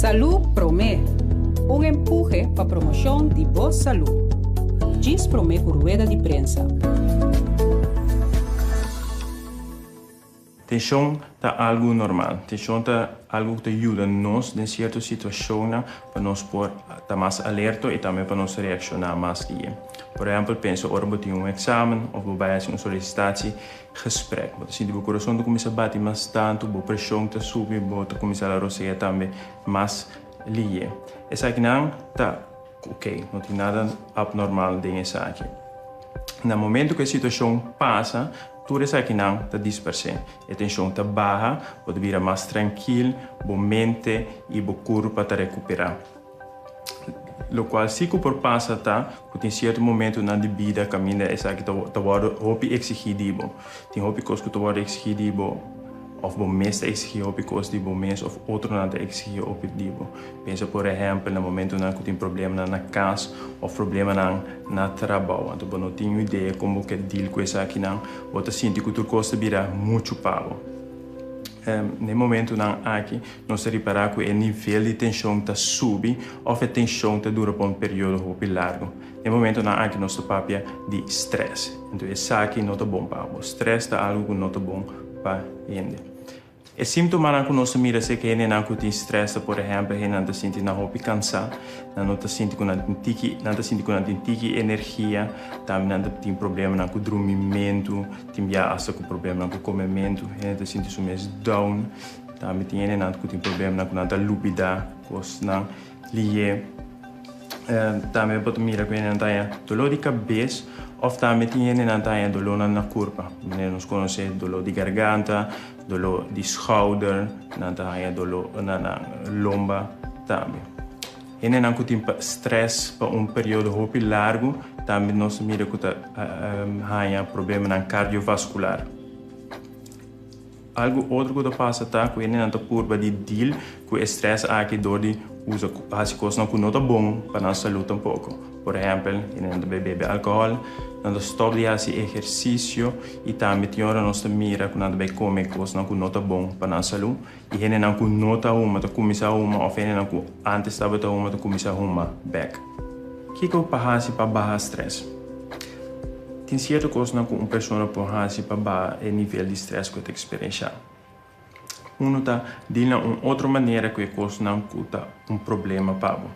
Salú Promé, un empuhe pa promoshon di bo salú. Djis promé ku rueda di prensa. Tenshon ta algu normal. Tenshon ta algu ku ta yuda nos den sierto situashonnan pa nos por ta mas alerto i tambe pa nos reakshoná mas lihé. Por ehèmpel, pensa ora bo tin un eksamen òf bo bai hasi un solisitatie gesprek. Bo ta sinti bo kurason ta kuminsá bati mas tantu, bo preshon ta subi, bo ta kuminsá la rosea tambe mas lihé. Esakinan ta ok, no tin nada abnormal den esaki. Na momento ku e situashon pasa, tur esakinan ta dispersé. E tenshon ta baha, bo ta bira mas trankil, bo mente i bo kurpa ta rekuperá. Lokual si ku por pasa ta ku tin sierto momentunan di bida kaminda esaki ta ta wòrdu hopi eksigí di bo. Tin hopi kos ku ta wòrdu eksigí di bo òf bo mes ta eksigí hopi kos di bo mes òf otronan ta eksigí hopi di bo. Pensa por ehèmpel na momentunan ku tin problemanan na kas òf problemanan na trabou. Anto bo no tin un idea kon bo ke deal ku esakinan. Bo ta sinti ku tur kos ta bira muchu pa bo. Na e momentunan aki nos ta ripará ku e nivel di tenshon ta subi òf e tenshon ta dura pa un periodo hopi largu. Na e momentunan aki nos ta papia di strès. Enton esaki no ta bon pa bo. Strès ta algu ku no ta bon pa hende. E símtomanan ku nos ta mira si e hendenan ku tin strès ta por ehèmpel hendenan ta sinti nan hopi kansá, nan no ta sinti ku nan tin tiki, nan ta sinti ku nan tin tiki energia, tambe nan ta tin problemanan ku drumimentu, tin bia asta ku problemanan ku komementu, hende ta sinti su mes down, tambe tin hendenan ku tin problemanan ku nan ta lubidá kosnan lihé. Tambe bo ta mira ku hendenan ta haña doló di kabes òf tambe tin hendenan ta haña dolónan na kurpa, manera nos konosé doló di garganta, doló di skouder, nan ta haña doló na nan lomba tambe. Hendenan ku tin strès pa un periodo hopi largu tambe nos ta mira ku ta haña problemanan kardiovaskular. Algu otro ku ta pasa ta ku hendenan ta purba di deal ku e strès aki dor di usa hasi kosnan ku no ta bon pa nan salú tampoko. Por ehèmpel, hendenan ta bai bebe alkohòl, nan ta stòp di hasi ehersisio i tambe tin ora nos ta mira ku nan ta bai kome kosnan ku no ta bon pa nan salú. I hendenan ku no ta huma ta kuminsá huma òf hendenan ku ántes tabata huma ta kuminsá huma bèk. Kiko pa hasi pa baha strès? Tin sierto kosnan ku un persona por hasi pa baha e nivel di strès ku e ta eksperenshá. Unu ta dil na un otro manera ku e kosnan ku ta un problema pa bo.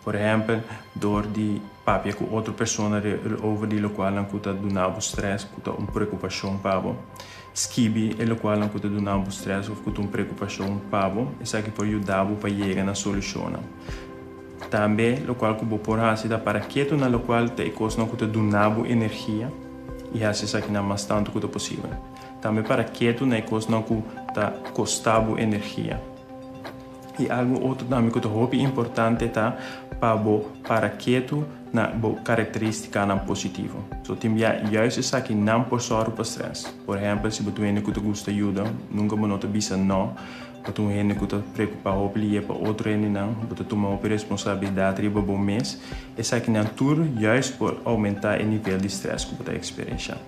Por ehèmpel, dor di papia ku otro persona over di lokualnan ku ta duna bo strès, ku ta un preokupashon pa bo. Skibi e lokualnan ku ta duna bo strès òf ku ta un preokupashon pa bo. Esaki por yuda bo pa yega na solushonnan. Tambe lokual ku bo por hasi ta para ketu na lokual ta e kosnan ku ta duna bo energia i hasi esakinan mas tantu ku ta posibel. Tambe para ketu na e kosnan ku ta kosta bo energia. I algu otro tambe ku ta hopi importante ta pa bo para ketu na bo karakteristikanan positivo. So tin bia juist esaki nan por sòru pa strès. Por ehèmpel si bo ta un hende ku ta gusta yuda, nunka bo no ta bisa nò. Bo ta un hende ku ta preokupá hopi lihe pa otro hendenan, bo ta tuma hopi responsabilidat riba bo mes. Esakinan tur juist por oumentá e nivel di strès ku bo ta eksperenshá.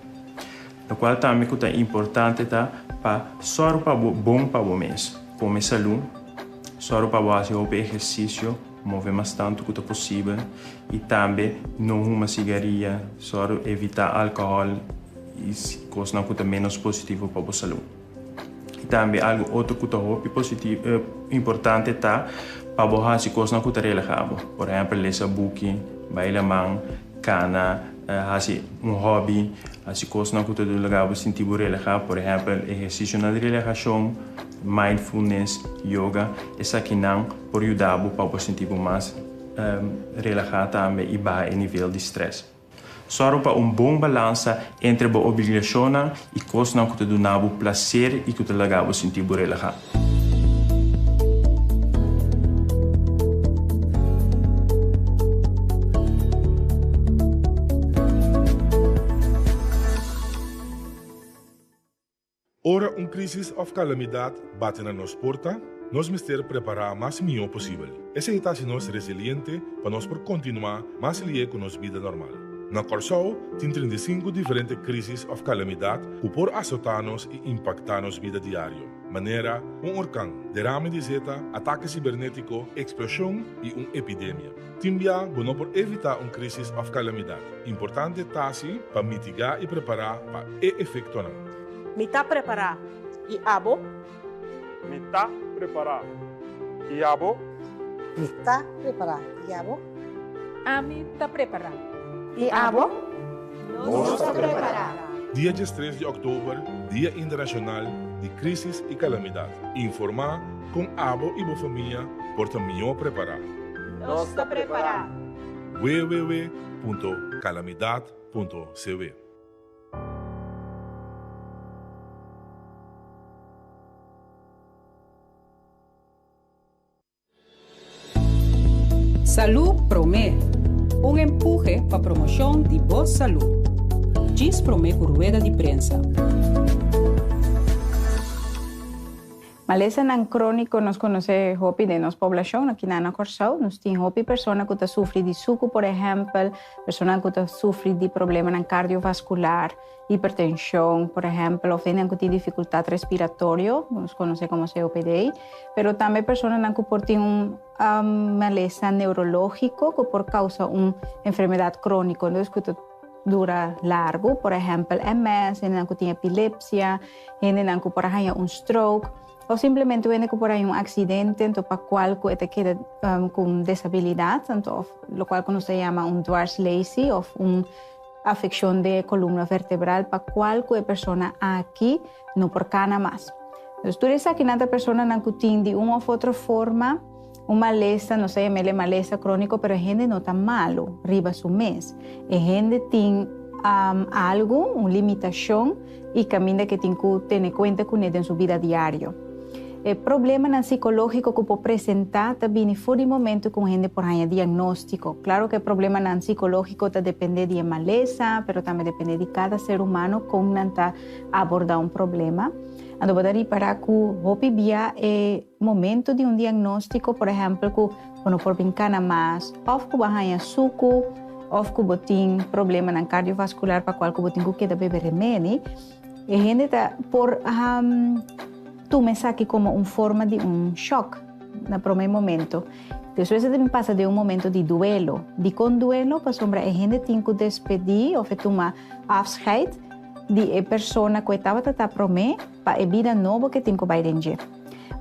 Lokual tambe ku ta importante ta pa sòru pa bo bon pa bo mes. Kome salú, sòru pa bo hasi hopi ehersisio, move mas tantu ku ta posibel i tambe no huma sigaria, sòru evitá alkohòl i kosnan ku ta ménos positivo pa bo salú. I tambe algu otro ku ta hopi positivo importante ta pa bo hasi kosnan ku ta relahá bo. Por ehèmpel lesa buki, bai laman, kana, hasi un hòbi, hasi kosnan ku ta laga bo sinti bo relahá. Por ehèmpel ehersisionan di relahashon, mindfulness, yoga. Esakinan por yuda bo pa bo sinti bo mas relahá tambe i baha e nivel di strès. Sòru pa un bon balansa entre bo obligashonnan i kosnan ku ta duna bo plaser i ku ta laga bo sinti bo relahá. Ora un krísis òf kalamidat bati na nos porta, nos mester prepará mas mihó posibel. Esei ta hasi nos resiliente pa nos por kontinuá mas lié ku nos bida normal. Na Kòrsou tin 35 diferente krísis òf kalamidat ku por asotá nos i impaktá nos bida diario, manera un orkan, derame di zeta, atake sibernétiko, eksploshon i un epidemia. Tin bia bo no por evitá un krísis òf kalamidat. Importante ta si pa mitigá i prepará pa e efektonan. Mi ta prepará, i abo? Mi ta prepará, i abo? Mi ta prepará, i abo? Ami ta prepará, i abo? Nos ta prepará! Dia diestres di òktober, Dia Internashonal di Krísis i Kalamidat. Informá kon abo i bo famia por ta mihó prepará. Nos ta prepará! www.kalamidat.cw. Salú Promé, un empuhe pa promoshon di bo salú. Djis promé ku rueda di prensa. Malesanan króniko nos konosé hopi den nos poblashon aki na na Kòrsou. Nos tin hopi persona ku ta sufri di suku por ehèmpel, personanan ku ta sufri di problemanan kardiovaskular, hipertenshon, por ehèmpel, òf hendenan ku tin difikultat respiratorio, ku nos konosé komo COPD, pero tambe personanan ku por tin un malesa neurológiko ku por kousa un enfermedat króniko, entonces ku ta dura largu, por ehèmpel MS, hendenan ku tin epilepsia, hendenan ku por a haña un stroke, òf simplemente un hende ku por haña un aksidente, anto pa kual ku e ta keda ku un desabilidat, anto òf lokual ku nos ta yama un dwarslaesie òf un Afekshon den e kolumna vertebral pa kual ku e persona aki no por kana mas. Dus tur esakinan ta personanan ku tin di un òf otro forma un malesa, nos ta yam'el e malesa króniko, pero e hende no ta malu riba su mes. E hende tin algu, un limitashon i kaminda ku e tin ku tene kuenta kuné den su bida diario. E problemanan sikológiko ku por presentá ta bini for di momentu ku un hende por haña diagnóstiko. Klaro ku e problemanan sikológiko ta dependé di e malesa, pero tambe dependé di kada ser humano kon nan ta abordá un problema. Anto bo ta ripará ku hopi bia e momentu di un diagnóstiko, por ehèmpel ku bo no por bin kana mas, òf ku bo a haña suku, òf ku bo tin problemanan kardiovaskular pa kual ku bo tin ku keda bebe remedi, E hende ta por tuma esaki komo un forma di un shòk na promé momento. Despues e ta bin pasa den un momento di duelo. Dikon duelo? Pasobra e hende tin ku despedí òf e tuma afscheid di e persona ku e tabata ta promé pa e bida nobo ku e tin ku bai den dje.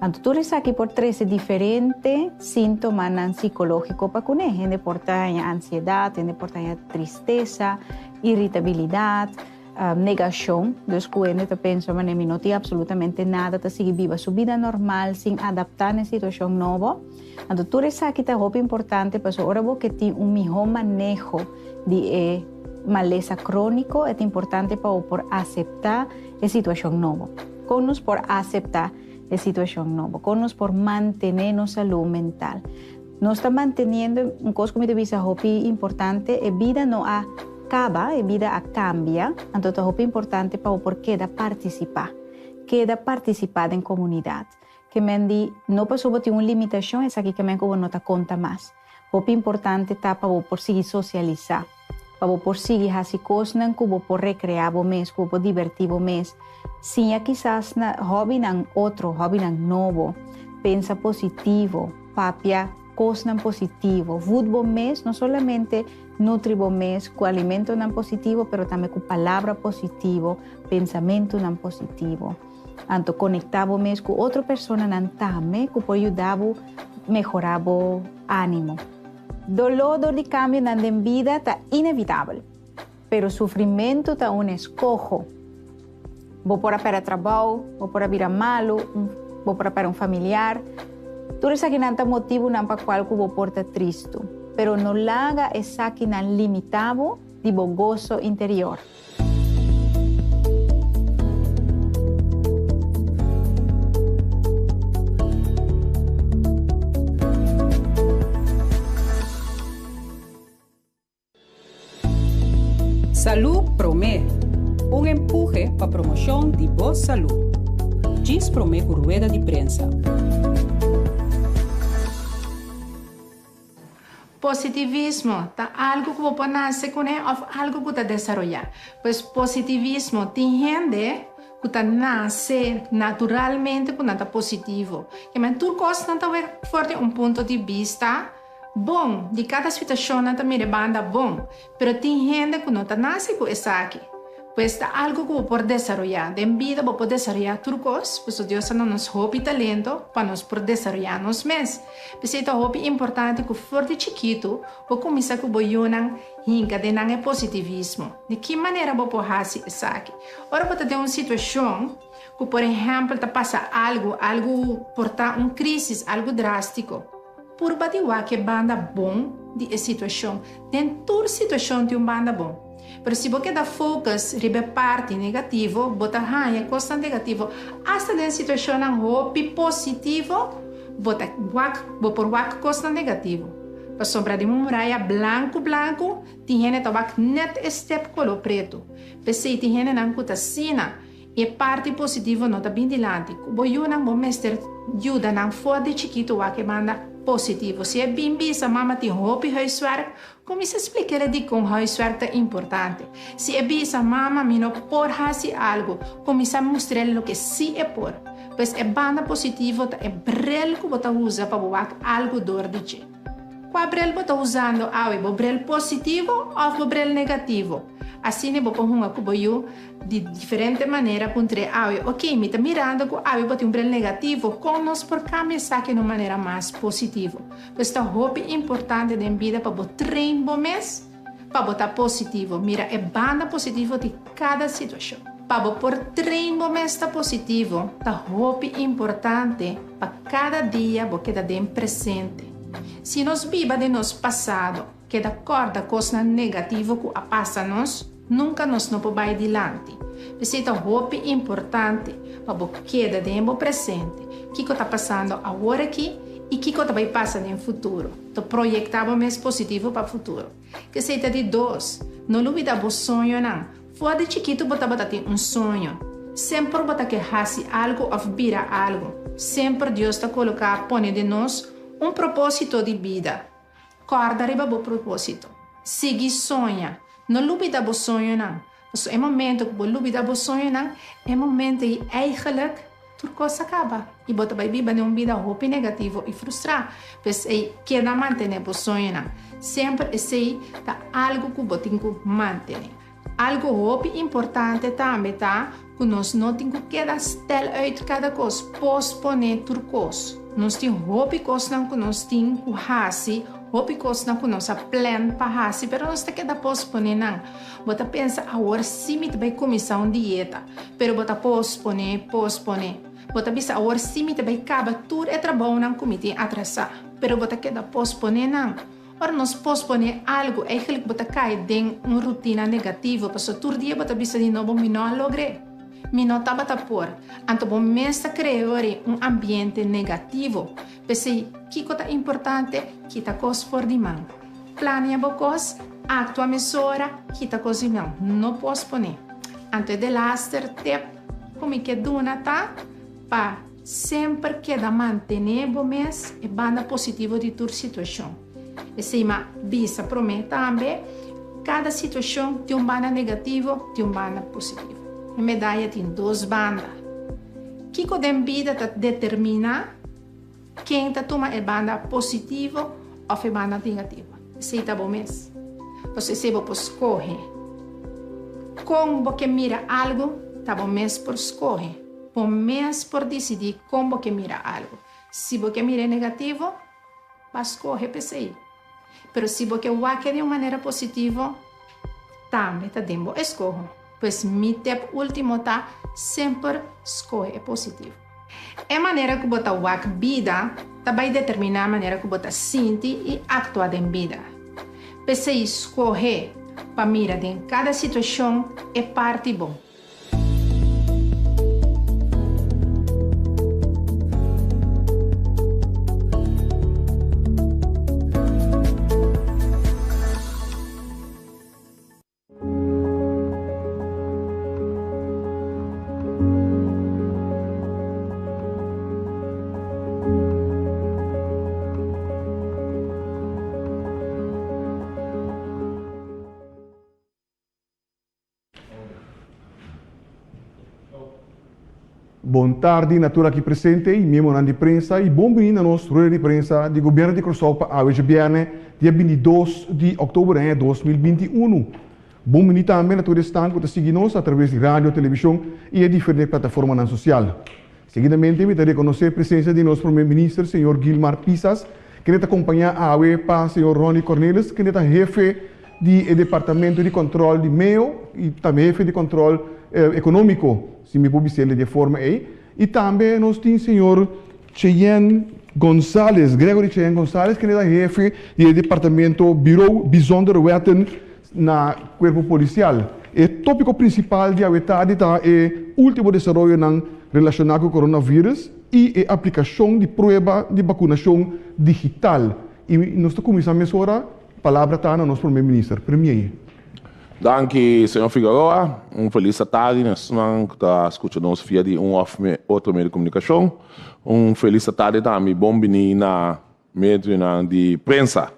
Anto tur esaki por trese diferente síntomanan sikológiko pa kuné. Hende por ta haña ansiedat, hende por ta haña tristesa, iritabilidat. Negashon, dus ku hende ta pensa manera mi no tin absolutamente nada, ta sigui biba su bida normal sin adaptá na e situashon nobo. Anto tur esaki ta hopi importante pasobra ora bo ke tin un mihó maneho di e malesa króniko e ta importante pa bo por aseptá e situashon nobo. Kon nos por aseptá e situashon nobo? Kon nos por mantené nos salú mental? Nos ta manteniendo un kos ku mi ta bisa hopi importante, e bida no a kaba, e bida a kambia, anto ta hopi importante pa bo por keda partisipá, keda partisipá den komunidat. Ke men di no pasobra bo tin un limitashon esaki ke men ku bo no ta konta mas. Hopi importante ta pa bo por sigui sosialisá, pa bo por sigui hasi kosnan ku bo por rekreá bo mes, ku bo por dibertí bo mes. Siña kisas na hòbinan otro, hòbinan nobo, pensa positivo. Papia kosnan positivo. Vud bo mes, no solamente nutri bo mes ku alimentonan positivo, pero tambe ku palabra positivo, pensamentunan positivo. Anto konektá bo mes ku otro personanan tambe ku por yuda bo mehorá bo ánimo. Doló dor di kambionan den bida ta inevitabel, pero sufrimentu ta un eskoho. Bo por a pèrdè trabou, bo por a bira malu, bo por a pèrdè un familiar. Tur esakinan ta motibunan pa kual ku bo por ta tristu. Pero no laga esakinan limitá bo di bo goso interior. Salú Promé, un empuhe pa promoshon di bo salú. Djis promé ku rueda di prensa. Positivismo ta algu ku bo por nase kuné òf algu ku ta desaroyá. Pues positivismo tin hende ku ta nase naturalmente ku nan ta positivo. Ke men tur kos nan ta wek for di un punto di bista bon, di kada situashon nan ta mira e banda bon. Pero tin hende ku no ta nase ku esaki. Pues ta algu ku bo por desaroyá. Den bida bo por desaroyá tur kos, pasobra Dios a duna nos hopi talento pa nos por desaroyá nos mes. P'esei ta hopi importante ku for di chikitu bo kuminsá ku bo yunan hinka den nan e positivismo. Di ki manera bo por hasi esaki? Ora bo ta den un situashon ku por ehèmpel ta pasa algu, algu por ta un krísis, algu drástiko. Purba di wak e banda bon di e situashon. Den tur situashon tin un banda bon. Pero si bo keda focus riba e parti negativo, bo ta haña kosnan negativo. Asta den situashonnan hopi positivo, bo ta wak, bo por wak kosnan negativo. Pasobra den un muraya blanku blanku, tin hende ta wak nèt e step koló pretu. P'esei tin hendenan ku ta asina. E parti positivo no ta bin dilanti. Ku bo yunan bo mester yuda nan for di chikitu wak e banda positivo. Si e bin bisa mama tin hopi huiswerk, kuminsá splik'é dikon huiswerk ta importante. Si e bisa mama mi no por hasi algu, kuminsá mustr'é loke sí e por. Pues e banda positivo ta e brel ku bo ta usa pa bo wak algu dor di dje. Kua brel bo ta usando awe, bo brel positivo òf bo brel negativo? Asina bo por hunga ku bo yu di diferente manera puntr'é awe, Oké, mi ta mirando ku awe bo tin un brel negativo, kon nos por kambia esaki na un manera mas positivo? Pues ta hopi importante den bida pa bo train bo mes pa bo ta positivo, mira e banda positivo di kada situashon. Pa bo por train bo mes ta positivo, ta hopi importante pa kada dia bo keda den presente. Si nos biba den nos pasado, keda kòrda kosnan negativo ku a pasa nos, nunka nos no por bai dilanti. P'esei ta hopi importante pa bo keda den bo presente, kiko ta pasando awor aki i kiko ta bai pasa den futuro. Ta proyektá bo mes positivo pa futuro. Kesei ta di dos, no lubidá bo soñonan. For di chikitu bo tabata tin un soño. Semper bo ta ke hasi algu òf bira algu. Semper Dios ta koloká pone den nos un propósito di bida. Kòrda riba bo propósito. Sigui soña. No lubidá bo soñonan. Pasobra e momento ku bo lubidá bo soñonan, e momento ei eigenlijk tur kos a kaba i bo ta bai biba den un bida hopi negativo i frustrá. P'esei, keda mantené bo soñonan. Semper esei ta algu ku bo tin ku mantené. Algu hopi importante tambe ta ku nos no tin ku keda stel uit kada kos, posponé tur kos. Nos tin hopi kosnan ku nos tin ku hasi, hopi kosnan ku nos a plan pa hasi, pero nos ta keda posponé nan. Bo ta pensa, Awor sí mi ta bai kuminsá un dieta, pero bo ta posponé, posponé. Bo ta bisa, Awor sí mi ta bai kaba tur e trabounan ku mi tin atrasá, pero bo ta keda posponé nan. Ora nos posponé algu, eigenlijk bo ta kai den un rutina negativo, pasobra tur dia bo ta bisa di nobo, Mi no a logr'é. Mi no tabata por. Anto bo mes ta krea ori un ambiente negativo. P'esei, kiko ta importante? Kita kos for di man. Plania bo kos, aktua mesora, kita kos di man. No posponé. Anto e delaster tep ku mi ke duna ta pa semper keda mantené bo mes e banda positivo di tur situashon. Esei m'a bisa promé tambe, kada situashon tin un banda negativo, tin un banda positivo. E medaya tin dos banda. Kiko den bida ta determiná ken ta tuma e banda positivo òf e banda negativo? Esei ta bo mes. Pasobra esei bo por skohe. Kon bo ke mira algu ta bo mes por skohe. Bo mes por disidí kon bo ke mira algu. Si bo ke mira e negativo, ba skohe p'esei. Pero si bo ke wak-e di un manera positivo, tambe ta den bo eskoho. Pues mi tep ultimo ta, semper skohe e positivo. E manera ku bo ta wak bida ta bai determiná manera ku bo ta sinti i aktua den bida. P'esei skohe pa mira den kada situashon e parti bon. Bon tardi na tur aki presente i miembronan di prensa i bon bini na nos rueda di prensa di Gobierno di Kòrsou pa awe djabièrnè dia 22 di òktober aña 2021. Bon bini tambe na tur esnan ku ta sigui nos atraves di radio, televishon i e diferente plataformanan sosial. Seguidamente mi ta rekonosé presensia di nos Prome Minister señor Gilmar Pisas kende ta kompañá awe pa señor Ronny Cornelis kende ta hefe di e departamento di kòntròl di meo i tambe hefe di kòntròl ekonómiko, si mi por bis'el di e forma ei. I tambe nos tin señor Cheyenne Gonzales, Gregory Cheyenne Gonzales kende ta hefe di e departamento Bureau Bijzondere Wetten na Kuerpo Polisial. E tópiko prinsipal di awe tardi ta e último desaroyonan relashoná ku coronavirus i e aplikashon di prueba di bakunashon digital. I nos ta kuminsá mesora, palabra ta na nos Prome Minister. Premier. Danki señor Figueroa. Un felis atardi na esnan ku ta skucha nos via di un òf otro medio di komunikashon. Un felis atardi tambe bon bini na medionan di prensa.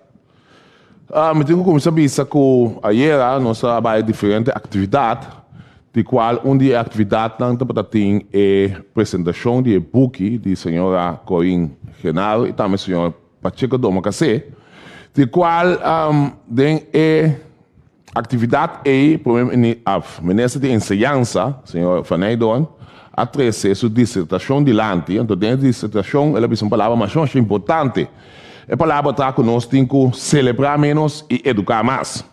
Mi tin ku kuminsá bisa ku ayera nos a bai diferente aktividat, di kual un di e aktividatnan tabata tin e presentashon di e buki di señora Corinne Genaro i tambe señor Pacheco Domacassé, di kual den e aktividat ei Prome Minister di Enseñansa, señor Van Heydoorn, a trese su disertashon dilanti. Anto den e disertashon el a bisa un palabra masha masha importante. E palabra ta ku nos tin ku selebrá ménos i eduká mas.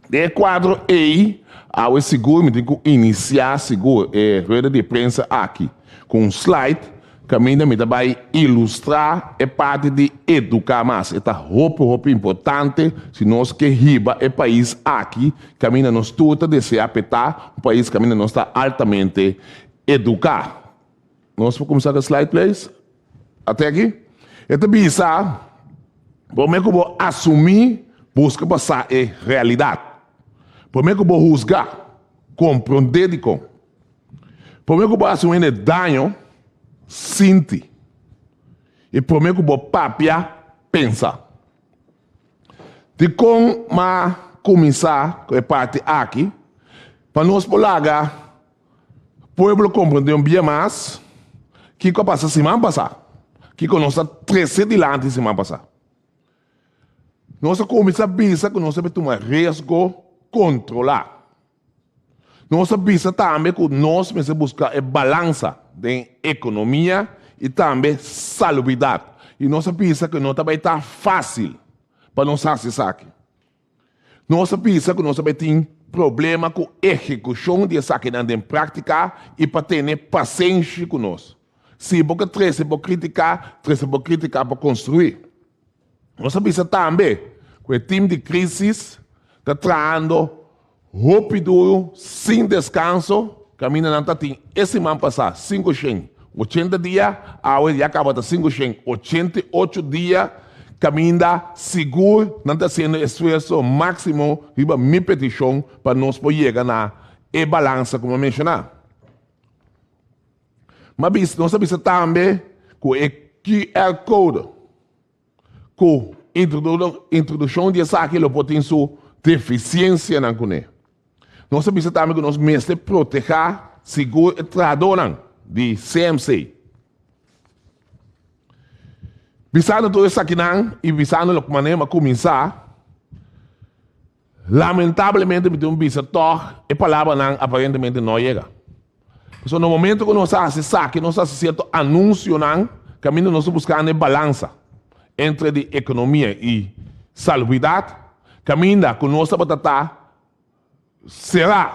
Den e kuadro ei, awe sigur mi tin ku inisiá sigur e rueda di prensa aki ku un slide kaminda mi ta bai ilustrá e parti di eduká mas. E ta hopi hopi importante si nos ke hiba e pais aki kaminda nos tur ta deseá p'e ta, un pais kaminda nos ta altamente eduká. Nos por kuminsá ku e slide please? Ate aki. E ta bisa, Promé ku bo asumí, buska pa sa e realidat. Promé ku bo husga, komprondé dikon. Promé ku bo hasi un hende daño, sinti. I promé ku bo papia, pensa. Dikon m'a kuminsá ku e parti aki? Pa nos por laga pueblo komprendé un bia mas kiko a pasa siman pasá, kiko nos a trese dilanti siman pasá. Nos a kuminsá bisa ku nos a tuma riesgo kontrolá. Nos a bisa tambe ku nos mester buska e balansa den ekonomia i tambe salubridat. I nos a bisa ku no ta bai ta fásil pa nos hasi esaki. Nos a bisa ku nos a bai tin problema ku ehekushon di esakinan den práktika i pa tene pasenshi ku nos. Si bo ke trese bo krítika, trese bo krítika pa konstruí. Nos a bisa tambe ku e tim di krísis ta trahando hopi duru sin deskanso, kaminda nan ta tin e siman pasá 580 dia, awe ya kaba ta 588 dia, kaminda sigur nan ta hasiendo esfuerso máksimo riba mi petishon pa nos por yega na e balansa ku mi a menshoná. Ma bisa, nos a bisa tambe ku e QR code ku introduccion di esaki lo por tin su deficiencianan kuné. Nos a bisa tambe ku nos mester proteha sigur e trahadónan di CMC. Bisando tur esakinan i bisando loke manera mi a kuminsá, Lamentablemente mi tin un bisa tòg e palabranan aparentemente no a yega. Pasobra na momento ku nos a hasi esaki, nos a hasi sierto anunsionan kaminda nos ta buskando e balansa entre di ekonomia i salubridat, kaminda ku nos tabata ta será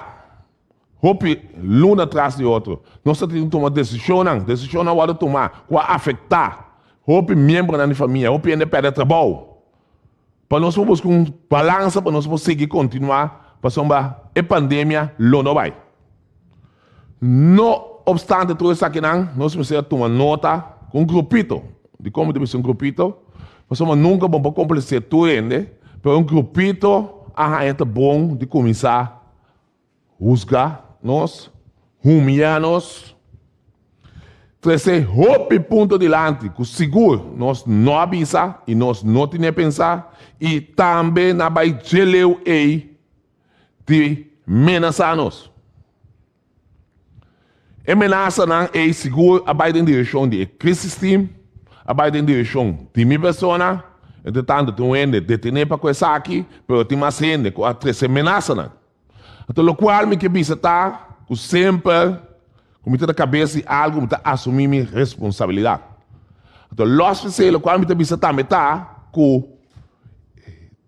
hopi luna tras di otro. Nos ta tin ku tuma desishonnan, desishonnan a wòrdu tumá ku a afektá hopi miembronan di famia, hopi hende a pèrdè trabou. Pa nos por buska un balansa pa nos por sigui kontinuá pasobra e pandemia lo no bai. No opstante tur esakinan nos mester a tuma nota ku un grupito, dikon mi ta bisa un grupito? Pasobra nunka bo por komplesé tur hende, pero un grupito a haña ta bon di kuminsá Husga nos, humia nos, trese hopi punto dilanti ku sigur nos no a bisa i nos no tine pensa i tambe na bai dje leu ei di menasá nos. E menasanan ei sigur a bai den direkshon di e crisis team, a bai den direkshon di mi persona. Entretanto tin un hende detené pa ku esaki, pero tin mas hende ku a trese menasanan. Anto lokual mi ke bisa ta ku semper ku mi ta na kabes di algu mi ta asumí mi responsabilidat. Anto lòs p'esei lokual mi ta bisa tambe ta ku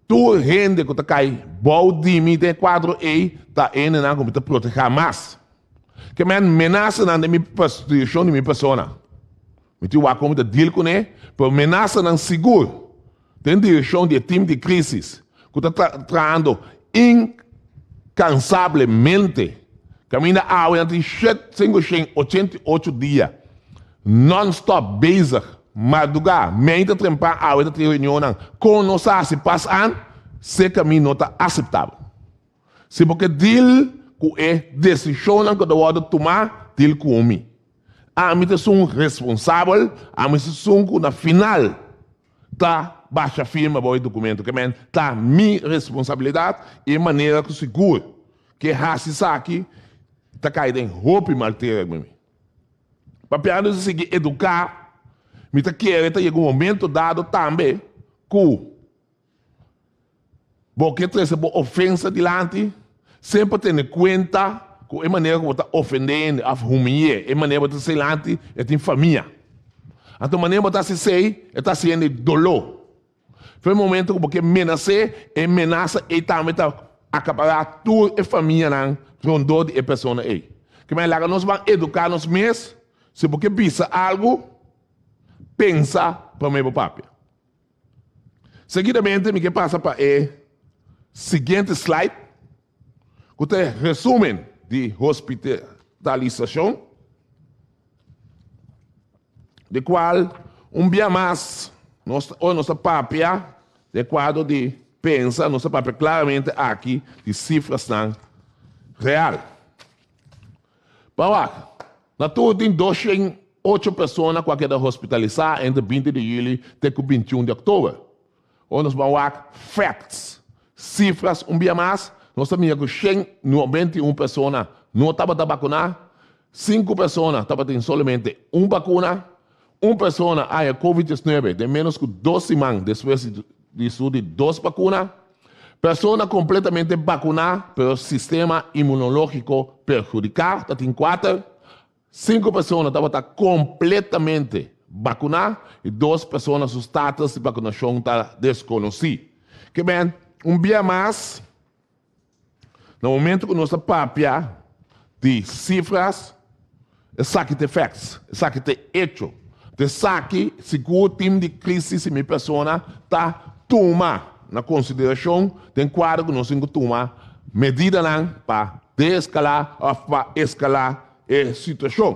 tur hende ku ta kai bou di mi den e kuadro ei ta hendenan ku mi ta protehá mas. Ke men menasanan den mi direkshon di mi persona. Mi tin wak kon mi ta deal kuné, pero menasanan sigur den direkshon di e tim di krísis ku ta trahando inkansablemente kaminda awe nan tin shet 588 dia nònstòp bezig mardugá mei ta trempan awe ta tin reunionnan kon nos a hasi pas an seka mi no ta aseptabel. Si bo ke deal ku e desishonnan ku ta wòrdu tumá, deal ku mi. Ami ta esun responsabel, ami ta esun ku na final ta basha firma bou e dokumento. Ke men ta mi responsabilidat i e manera ku sigur ke hasi esaki ta kai den hopi mal tera ku mi. Papiando di sigui eduká, mi ta kere ta yega un momento dado tambe ku. Bo ke trese bo ofensa dilanti? Semper tene kuenta ku e manera ku bo ta ofendé hende òf humiy'é, e manera bo ta hasi dilanti e tin famia. Anto manera bo ta hasi esei, e ta hasi hende doló. Fe momento ku bo ke menas'é, e menasa ei tambe ta akapará tur e famianan rondó di e persona ei. Ke manera laga nos ban eduká nos mes, si bo ke bisa algu, pensa promé bo papia. Seguidamente mi ke pasa pa e siguiente slide ku ta e resumen di hospitalisashon, di kual un bia mas nos ora nos ta papia den kuadro di pensa nos ta papia klaramente aki di sifrasnan real. Pa wak, na tur tin 208 persona ku a keda hospitalisá entre 20 di yüli te ku 21 di òktober. Ora nos ban wak facts, sifras un bia mas, nos ta mira ku 191 persona no tabata bakuná, sinku persona tabatin solamente un bakuna, un persona a haña covid 19 den ménos ku dos siman despues di su di dos bakuna. Persona kompletamente bakuná pero sistema inmunológiko perhudiká ta tin kuater. Sinku persona tabata kompletamente bakuná i dos persona su status di bakunashon ta deskonosí. Ke men, un bia mas, na momento ku nos ta papia di sifras, esaki ta e facts, esaki ta e echo. Ta esaki sigur tim di krisis i mi persona ta tuma na konsiderashon den kuadro ku nos tin ku tuma medidanan pa deeskalá òf pa eskalá e situashon.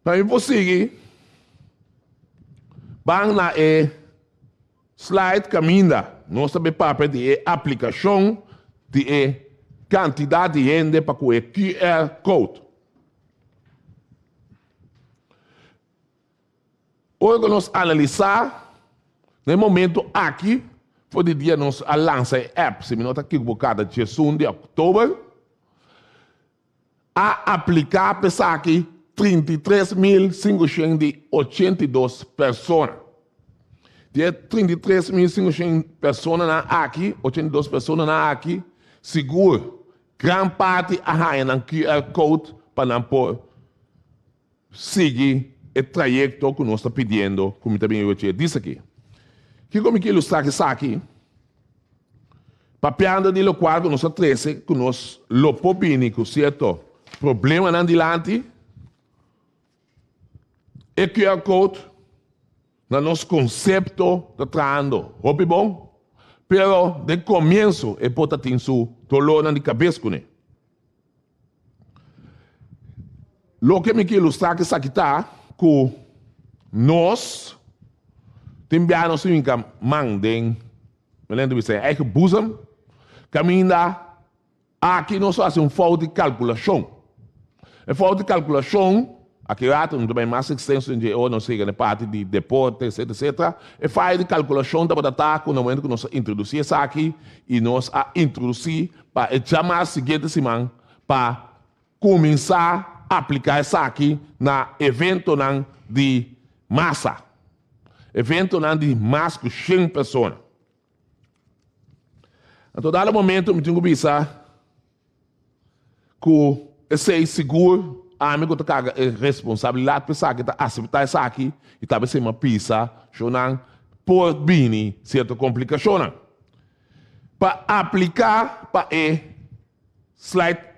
Pa mi por sigui, ban na e Slide kaminda nos ta bay papia di e aplikashon di e kantidat di hende pa ku e QR code. Ora ku nos analisá na e momento aki for di dia nos a lansa e app, si mi no ta ekivoká ta 11 di òktober, A apliká pa esaki 33.582 persona. Di e 33.500 personanan aki, 82 personanan aki, sigur gran parti a haña nan QR code pa nan por sigui e trayekto ku nos ta pidiendo ku mi ta bin riba dje dis aki. Kiko mi ke ilustrá ku esaki? Papiando di lokual ku nos a trese ku nos lo por bini ku sierto problemanan dilanti, e QR code na nos konsepto ta trahando hopi bon, pero den komienso e por ta tin su dolornan di kabes kuné. Loke mi ke ilustrá ku esaki ta ku nos tin biaha nos tin hinka man den, mi lente bisa, e eigen boezem, kaminda aki nos a hasi un fout di kalkulashon. E fout di kalkulashon, aki rato no ta bai mas ekstenso den dje ora nos yega na e parti di deporte etcetera etcetera, e fayo di kalkulashon tabata ta ku na momento ku nos a introdusí esaki i nos a introdusí pa e djamar siguiente siman pa. kuminsá apliká esaki na eventonan di masa, eventonan di mas ku shen persona. Anto dado momento mi tin ku bisa ku esei sigur ami ku ta karga e responsabilidat pa esaki ta aseptá esaki i ta bisei mi a pisa shownan por bini sierto komplikashonnan. Pa apliká pa e slide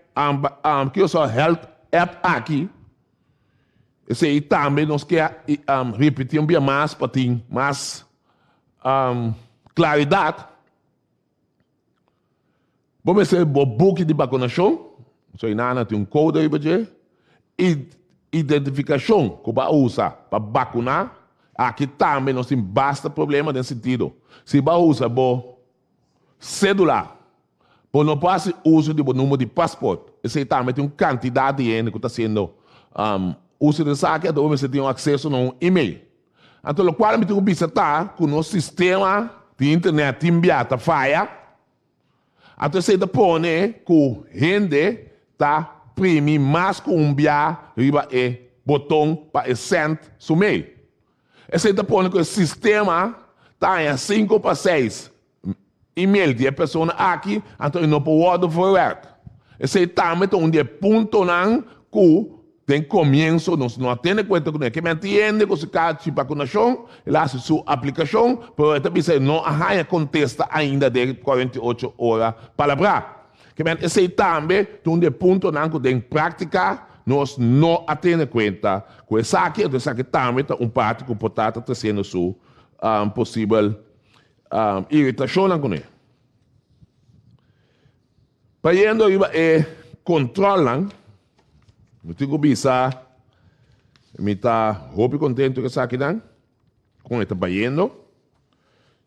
Curaçao Health App aki esei tambe nos ke ripití un bia mas pa tin mas Klaridat, Bo mester bo buki di bakunashon, so inana tin un kode riba dje, i identifikashon ku bo a usa pa bakuná. Aki tambe nos tin basta problema den sentido, si bo a usa bo sédula, bo no por hasi uso di bo number di pasport. Esei tambe tin un kantidat di hende ku ta hasiendo uso di esaki, anto bo mester tin un akseso na un email. Anto lokual mi tin ku bisa ta ku nos sistema di internet tin bia ta faya, anto esei ta pone ku hende ta primi mas ku un bia riba e boton pa e send su mail. Esei ta pone ku e sistema ta haña sinku pa seis email di e persona aki, anto e no por wòrdu verwerk. Esei tambe ta un di e puntonan ku den komienso nos no a tene kuenta kuné. Ke men tin hende ku su karchi bakunashon, el a hasi su aplikashon, pero e ta bisa e no a haña kontesta ainda den 48 ora palabrá. Ke men esei tambe ta un di e puntonan ku den práktika nos no a tene kuenta ku esaki, anto esaki tambe ta un parti ku por ta ta tresiendo su posibel Iritashonnan kuné. Bayendo riba e kontrolnan, mi tin ku bisa mi ta hopi kontentu ku esakinan, kon e ta bayendo.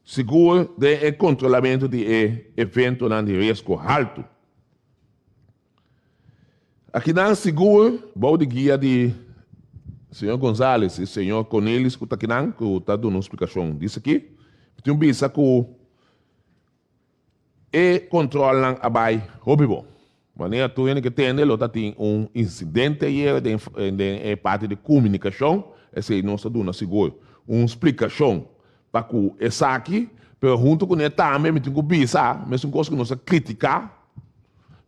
Sigur den e kontrolamentu di e eventonan di riesgo haltu. Akinan sigur bou di guia di señor Gonzales i señor Cornelis ku ta akinan ku ta duna un splikashon di esaki. Mi tin bisa ku e kontrolnan a bai hopi bon. Manera tur hende ke tende lo ta tin un insidente ayera den den e parti di komunikashon, esei nos ta duna sigur un splikashon pa ku esaki, pero huntu kuné tambe mi tin ku bisa mesun kos ku nos a kritiká.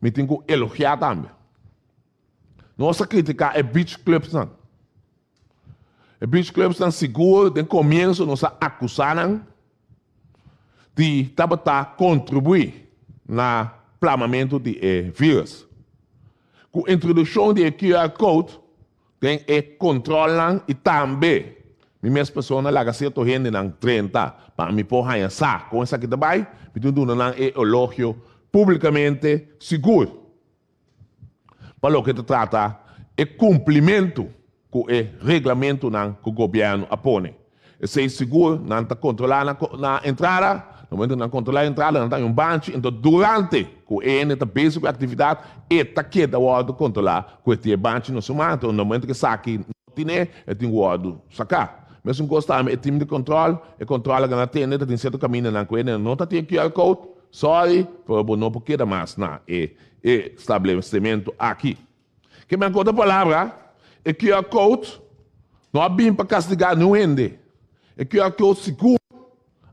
Mi tin ku elogiá tambe. Nos a kritiká e beach clubsnan. E beach clubsnan sigur den komienso nos a akusá nan di tabata kontribuí na plamamentu di e virus. Ku introdukshon di e QR code Den e controlnan y tambe mi mes persona laga cierto hendenan drenta pa mi por haña sa con esaki ta bay, mi tin duna nan e elogio publicamente sigur pa loke ta trata e cumplimento cu e reglamentonan cu gobierno a pone. Esey sigur nan ta controla na na entrada, na momento nan controla e entrada nan ta haña un banchi, enton durante cu e hende ta bezig cu e actividad e ta keda wordo controla cu e tin e banchi na su man, enton na momento cu esaki no tine e tin wordo saca. Mesun cos tambe e team di control, e controla cu nan a tene ta tin cierto camindanan cu hende no ta tin e QR code, sorry pero bo no por keda mas na e establecimento aki. Ke men ku otro palabra, e QR code no a bini pa kastigá niun hende. E QR code sigur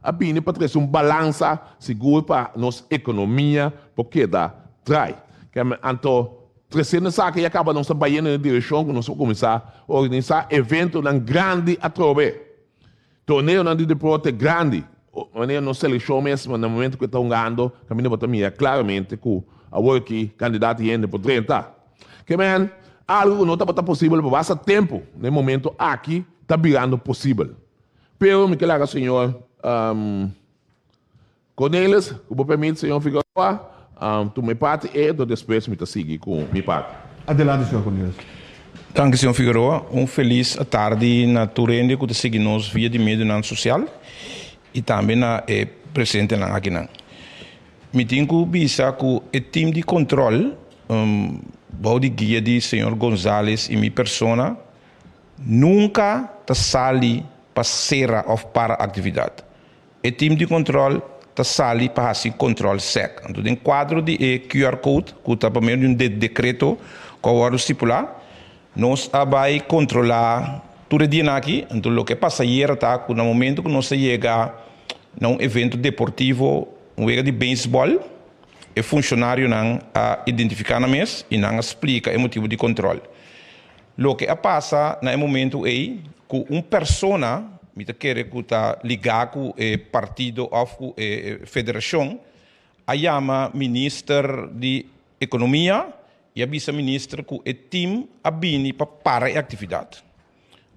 a bini pa trese un balansa sigur pa nos ekonomia por keda drai. Ke men anto tresiendo esaki ya kaba nos ta bayendo den e direkshon ku nos por kuminsá organisá eventonan grandi atrobe. Torneonan di deporte grandi, manera nos selekshon mes na momento ku e ta hungando kaminda bo ta mira klaramente ku awor aki kandidat di hende por drenta. Ke men, algu ku no tabata posibel pa basta tempu na e momento aki ta birando posibel. Pero mi ke laga señor Cornelis, ku bo permit señor Figueroa, tuma e parti ei enton despues mi ta sigui ku mi parti. Adelante señor Cornelis. Danki señor Figueroa. Un felis atardi na tur hende ku ta sigui nos via di medionan sosial i tambe na e presentenan akinan. Mi tin ku bisa ku e tim di kontrol bou di guia di señor Gonzales i mi persona nunka ta sali pa sera òf para aktividat. E tim di kontrol ta sali pa hasi kontrol sèk. Anto den kuadro di e QR code ku ta pa medio di un dekreto ku a wòrdu stipulá. Nos a bai kontrolá tur e dianan aki, anto loke a pasa ayera ta ku na momento ku nos a yega na un evento deportivo, un wega di beisbòl, e funshonarionan a identifiká nan mes i nan a splika e motibu di kontrol. Loke a pasa na e momento ei ku un persona, mi ta kere ku ta ligá ku e partido òf ku e federashon, a yama minister di Ekonomia i a bisa minister ku e tim a bini pa para e aktividat.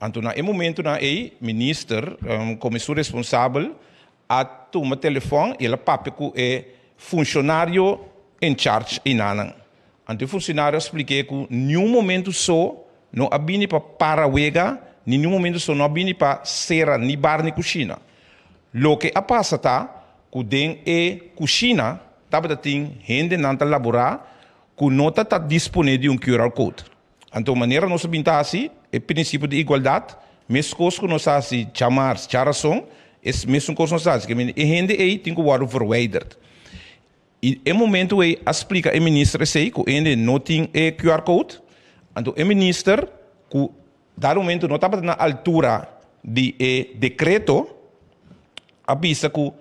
Anto na e momentunan ei minister komo esun responsabel a tuma telefòn i el a papia ku e funshonario en charge einanan. Anto e funshonario a splik'é ku niun momentu so no a bini pa para wega ni niun momentu so no a bini pa sera ni bar ni kushina. Loke a pasa ta ku den e kushina tabata tin hendenan ta laborá ku no ta ta disponé di un QR code. Anto manera nos a bin ta hasi e prinsipio di igualdat, meskos ku nos a hasi djamars, djarason, e mesun kos nos a hasi. E hende ei tin ku wòrdu verwijderd. I e momento ei a splika e minister esei ku hende no tin e QR code. Anto e minister ku dado momento no tabata na altura di e dekreto a bisa ku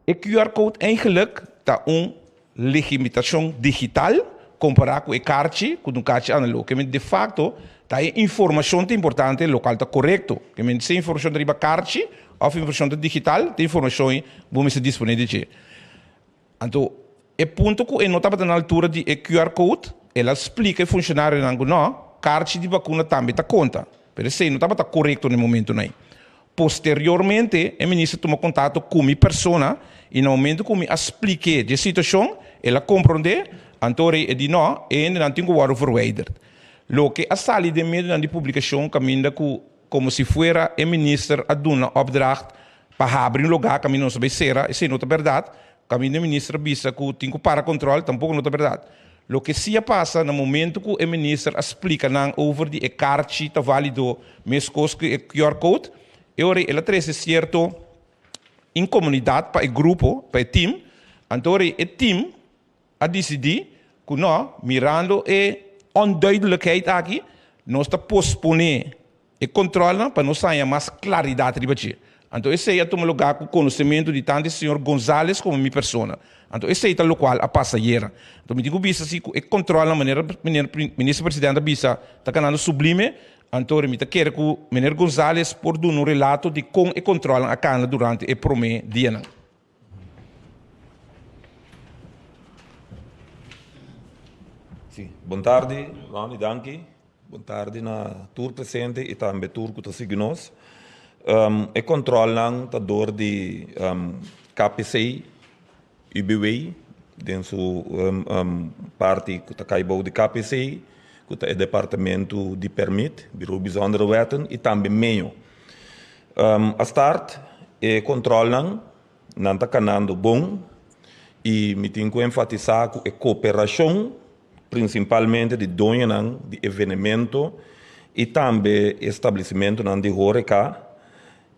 E QR code eigenlijk ta un legimitacion digital compara cu e karchi, cu ta un karchi analoog. Ke men de facto ta e informacion ta importante locual ta corecto. Ke men si e informacion ta riba karchi of informacion ta digital, ta informacion ei bo mester dispone di dje. Anto e punto cu e no tabata na altura di e QR code, el a splica e funcionarionan cu no, karchi di vacuna tambe ta conta. Pero esey no tabata corecto na e momentonan ei. Posteriormente e minister tuma kontakto ku mi persona i na momento ku mi a splik'é di e situashon, el a komprondé, anto rei e di no, e hendenan tin ku wòrdu verwijderd. Loke a sali den medionan di publikashon kaminda ku komo si fuera e minister a duna opdracht pa habri un lugá kaminda nos a bai sera, esei no ta bèrdat, kaminda e minister a bisa ku tin ku para kòntròl, tampoko no ta bèrdat. Loke si a pasa na momento ku e minister a splika nan over di e karchi ta valido meskos ku e QR code, e ora ei el a trese sierto inkomunidat pa e grupo, pa e tim. Anto ora ei e tim a disidí ku no, mirando e onduidelijkheid aki, nos ta posponé E kontrolnan pa nos haña mas klaridat riba dje. Anto esei a tuma lugá ku konosementu di tantu e señor Gonzales komo mi persona. Anto esei ta lokual a pasa ayera. Anto mi tin ku bisa si ku e kontrolnan manera meneer Minister Presidente a bisa ta kanando sublime. Anto mi ta kere ku meneer Gonzales por duna un relato di kon e kontrolnan a kana durante e promé dianan. Sí, bon tardi, Ronnie, danki. Bon tardi na tur presente i tambe tur ku ta sigui nos. E kòntròlnan ta dor di KPC, UBW, den su parti ku ta kai bou di KPC, ku ta e departamentu di pèrmit, Bureau Bijzondere Wetten, i tambe meo. A start e kòntròlnan, nan ta kanando bon i mi tin ku enfatisá ku e koperashon prinsipalmente di doñonan di evenemento i tambe establesimentonan di horeca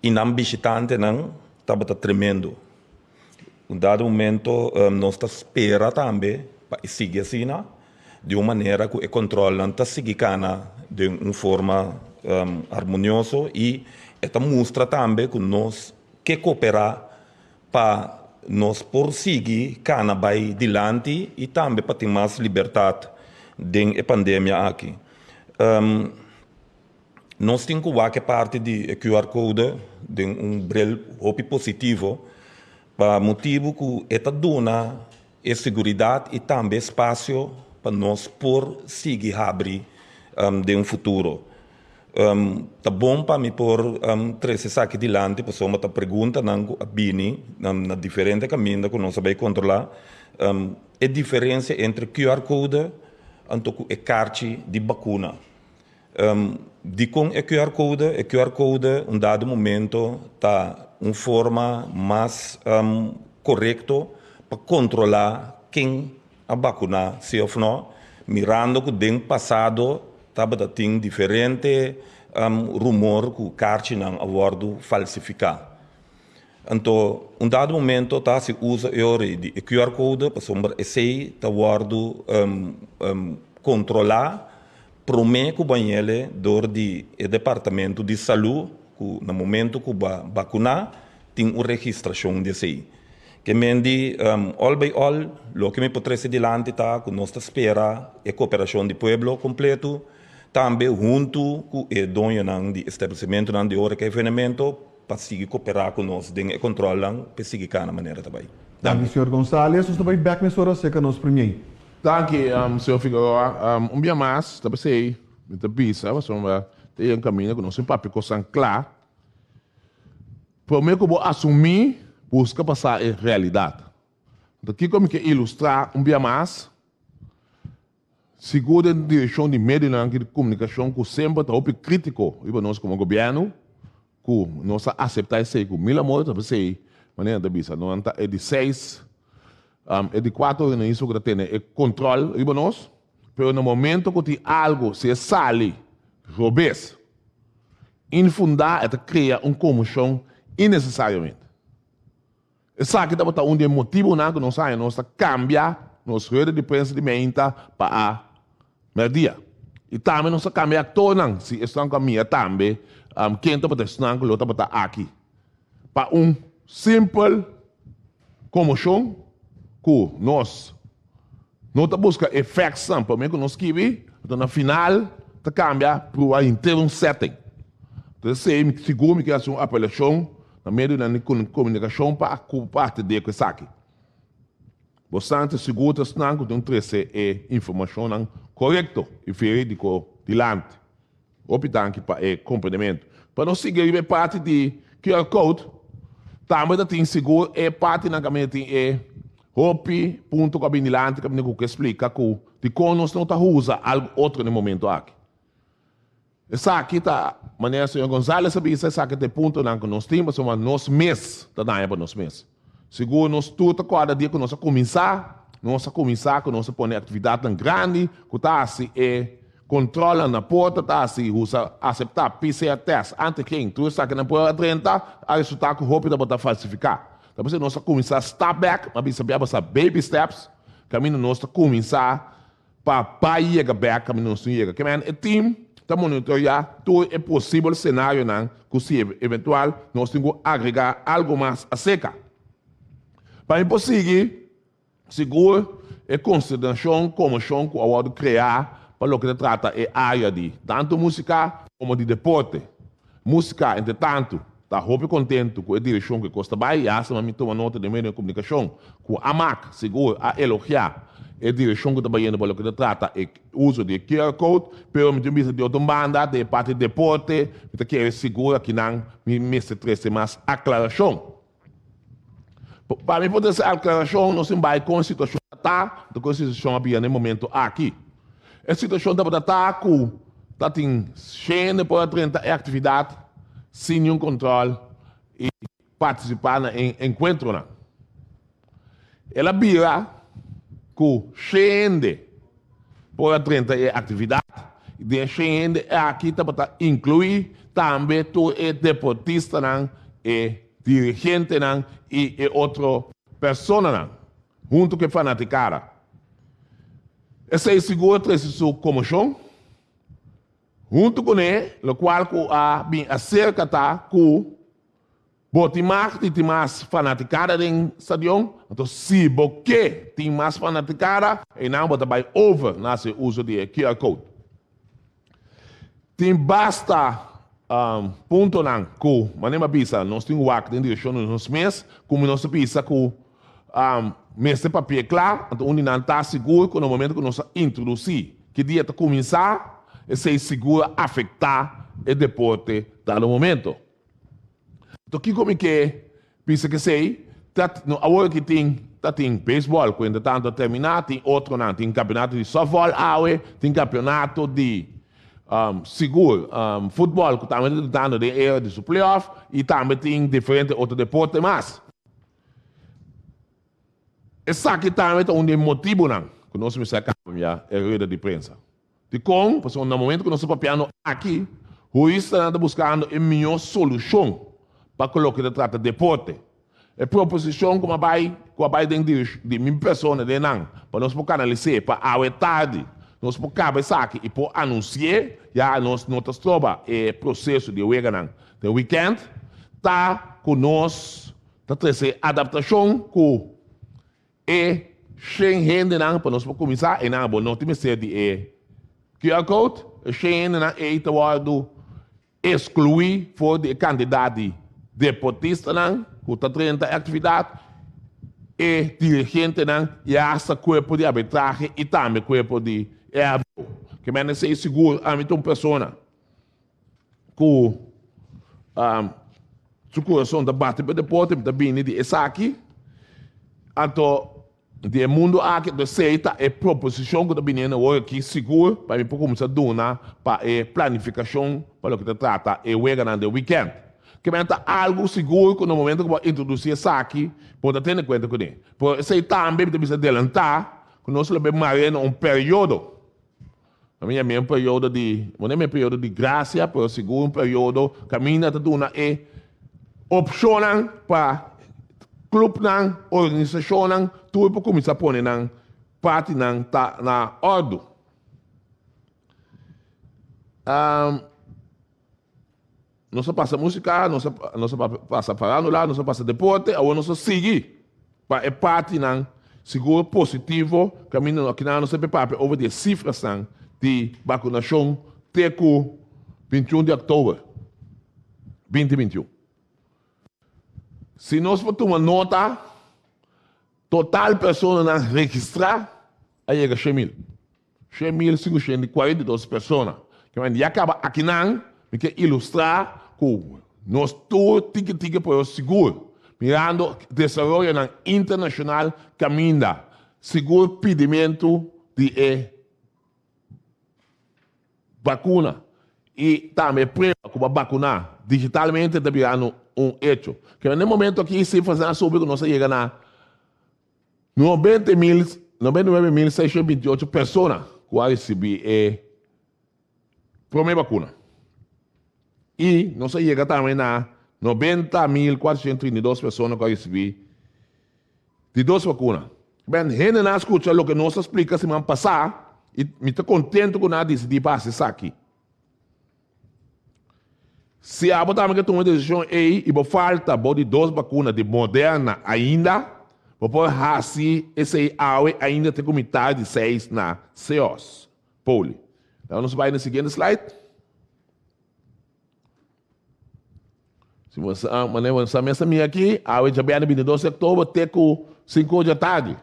i nan bishitantenan tabata tremendo. Un dado momento nos ta spera tambe pa e sigui asina di un manera ku e kòntròlnan ta sigui kana den un forma armonioso i e ta mustra tambe ku nos ke koperá Pa nos por sigui kana bai dilanti i tambe pa tin mas libertat den e pandemia aki. Nos tin ku wak e parti di e QR code den un bril hopi positivo pa motibu ku e ta duna e seguridat i tambe espasio pa nos por sigui habri den un futuro. Ta bon pa mi por trese esaki dilanti pasobra ta preguntanan ku a bini na diferente kaminda ku nos a bai kontrolá e diferensia entre QR code anto ku e karchi di bakuna. Dikon e QR code? E QR code un dado momento ta un forma mas korekto pa kontrolá ken a bakuná si òf nò, mirando ku den pasado tabata tin diferente rumor ku karchinan a wòrdu falsifiká. Anto un dado momento ta hasi uso e ora di e QR code pasobra esei ta wòrdu. kontrolá promé ku bañ'ele dor di e departamento di salú ku na momento ku ba bakuná tin un registrashon di esei. Ke men di all by all loke mi por trese dilanti ta ku nos ta spera e koperashon di pueblo kompleto tambe huntu ku e doñonan di establesimentonan di ora ku evenemento pa sigui koperá ku nos den e kontrolnan pa e sigui kana manera ta bai. Danki señor Gonzales. Nos ta bai bek mesora serka nos premier. Danki señor Figueroa. Un bia mas ta p'esei mi ta bisa pasobra ta yega un kaminda ku nos tin papia kosnan kla. Promé ku bo asumí, buska pa sa e realidat. Anto kiko mi ke ilustrá un bia mas? Sigur den direkshon di medionan di komunikashon ku semper ta hopi krítiko riba nos komo gobièrnu, ku nos a aseptá esei ku mil amor, ta p'esei manera nan ta bisa, nan ta e di seis, e di kuater organismo ku ta tene e kontròl riba nos, pero na momento ku tin algu si e sali robes, Infundá e ta krea un konmoshon innesesariamente. Esaki tabata un di e motibunan ku nos haña nos ta kambia nos rueda di prensa di meinta pa a mèrdia. I tambe nos a kambia e aktornan, si esnan ku a mira tambe ken tabata esnan ku lo tabata aki. Pa un simpel konmoshon ku nos No ta buska e factsnan prome ku nos skibi, anto na final ta kambia prua henter un setting. Entonces esei mi sigur mi ke hasi un apelashon na medionan di komunikashon pa pa atendé ku esaki. Bosnan ta sigur ta esnan ku tin trese e informashonnan korekto i veridiko dilanti. Hopi danki pa e komprendementu. Pa nos sigui riba e parti di QR code, tambe ta tin sigur e partinan kaminda tin e hopi punto ku a bini dilanti kaminda ku ke splika ku dikon nos no ta usa algu otro na e momento aki. Esaki ta, manera señor Gonzales a bisa, esaki ta e puntonan ku nos tin pasobra nos mes ta daña pa nos mes. Sigur nos tur ta kòrda dia ku nos a kuminsá, nos a kuminsá ku nos a pone aktividatnan grandi ku ta hasi e kontròlnan na porta, ta hasi usa aseptá PCR tèst, antigen, tur esakinan por a drenta, a resultá ku hopi tabata falsifiká. Ta p'esei nos a kuminsá stap bèk, m'a bisa bia basá baby steps, kaminda nos ta kuminsá pa bai yega bèk kaminda nos tin yega. Ke men e tim ta monitoreá tur e posibel senarionan ku si eventual nos tin ku agregá algu mas aserka. Pa mi por sigui, sigur e konsiderashon komoshon ku a wòrdu kreá pa loke ta trata e área di tantu músika komo di deporte. Músika, entretantu, ta hopi kontentu ku e direkshon ku e kos ta bai i asta mi tuma nota den medio di komunikashon ku Amak sigur a elogiá e direkshon ku ta bayendo pa loke ta trata e uso di e QR code, pero mi tin bisa di otro banda den e parti di deporte mi ta kere sigur akinan mi mester trese mas aklarashon. Pa mi por trese aklarashon nos tin bai kon e situashon ta ta, anto kon e situashon a bira na e momento aki. E situashon tabata ta ku ta tin shende por a drenta e aktividat sin niun kontròl i partisipá na e enkuentronan. El a bira ku shende por a drenta e aktividat i den e shende aki tabata inkluí tambe tur e deportistanan, e dirigentenan i e otro personanan huntu ku e fanatikada. Esei sigur a trese su komoshon. Huntu kuné, lokual ku a bin aserka ta ku bo tin mag di tin mas fanatikada den stadion, anto si bo ke tin mas fanatikada, einan bo ta bai over na hasi uso di e QR code. Tin basta puntonan ku, manera mi a bisa, nos tin wak den direkshon di nos mes, ku mi nos ta bisa ku mester papia kla, anto un di nan ta sigur ku na momento ku nos a introdusí ki dia ta kuminsá, esei sigur a afektá e deporte dado momento. Anto kiko mi ke bisa ku esei? Ta no awor ki tin ta tin beisbòl ku entretanto a terminá, tin otronan, tin kampionato di sòftbòl awe, tin kampionato di sigur futbòl ku tambe ta drentando den era di su play-off i tambe tin diferente otro deporte mas. Esaki tambe ta un di e motibunan ku nos mester a kambia e rueda di prensa. Dikon? Pasobra na momento ku nos ta papiando aki, huristanan ta buskando e mihó solushon pa ku loke ta trata deporte. E proposishon ku a bai ku a bai den di mi persona den nan pa nos por kanalis'é pa awe tardi. nos por kaba esaki i por anunsi'é, ya nos no ta stroba e proseso di e weganan den wikènt, ta ku nos ta trese adaptashon ku e shen hendenan pa nos por kuminsá einan. Bo no tin mester di e QR code, e shen hendenan ei ta wòrdu Ekskluí for di e kantidat di deportistanan ku ta drenta e aktividat, e dirigentenan i asta kuerpo di arbitrahe i tambe kuerpo di EHBO. Ke mende esei sigur ami ta un persona ku su kurason ta bati pa deporte, mi ta bini di esaki, anto Di e mundu aki, entonces esei ta e proposicion cu ta biniendo awor aki sigur pa mi por cuminsa duna pa e planificacion pa loke ta trata e weganan den weekend. Kimen ta algo sigur cu na momento cu bo a introduci esaki bo ta tene cuenta cune. Pero esei tambe mi ta bisa adelanta cu nos lo bay mare na un periodo. A mi yam'é un periodo di, bo no yam'é periodo di gracia, pero sigur un periodo caminda ta duna e opcionnan pa clubnan, organisacionnan, tur por cuminsa pone nan partinan ta na ordu. Nos a pasa músika, nos a nos a pasa farándula, nos a pasa deporte, awor nos a sigui pa e partinan sigur positivo kaminda no akinan nos a papia over di e sifrasnan di bakunashon te ku 21 di òktober 2021. Si nos por tuma nota, total personanan registrá a yega 100,000. 100,542 persona. Kiman ya kaba akinan mi ke ilustrá ku nos tur tiki tiki por sigur mirando desaroyonan internashonal kaminda sigur pidimentu di e bakuna i tambe e prueba ku bo a bakuná digitalmente ta birando un echo. Kiman na e momento aki sifrasnan a subi ku nos a yega na 99,628 persona ku a risibí e promé bakuna. I nos a yega tambe na 90,432 persona ku a risibí di dos bakuna. Ben, hendenan a skucha loke nos a splika siman pasá i mi ta kontentu ku nan a disidí pa hasi esaki. Si abo tambe ke tuma e desishon ei i bo falta bo di dos bakuna di Moderna ainda, bo por hasi esei awe ainda te ku mitar di seis na Seos, Poli. Laga nos bai na e siguiente slide. Si bo sa, manera bo sa mester mira aki, awe djabièrnè 22 di oktober te ku sinku or djatardi.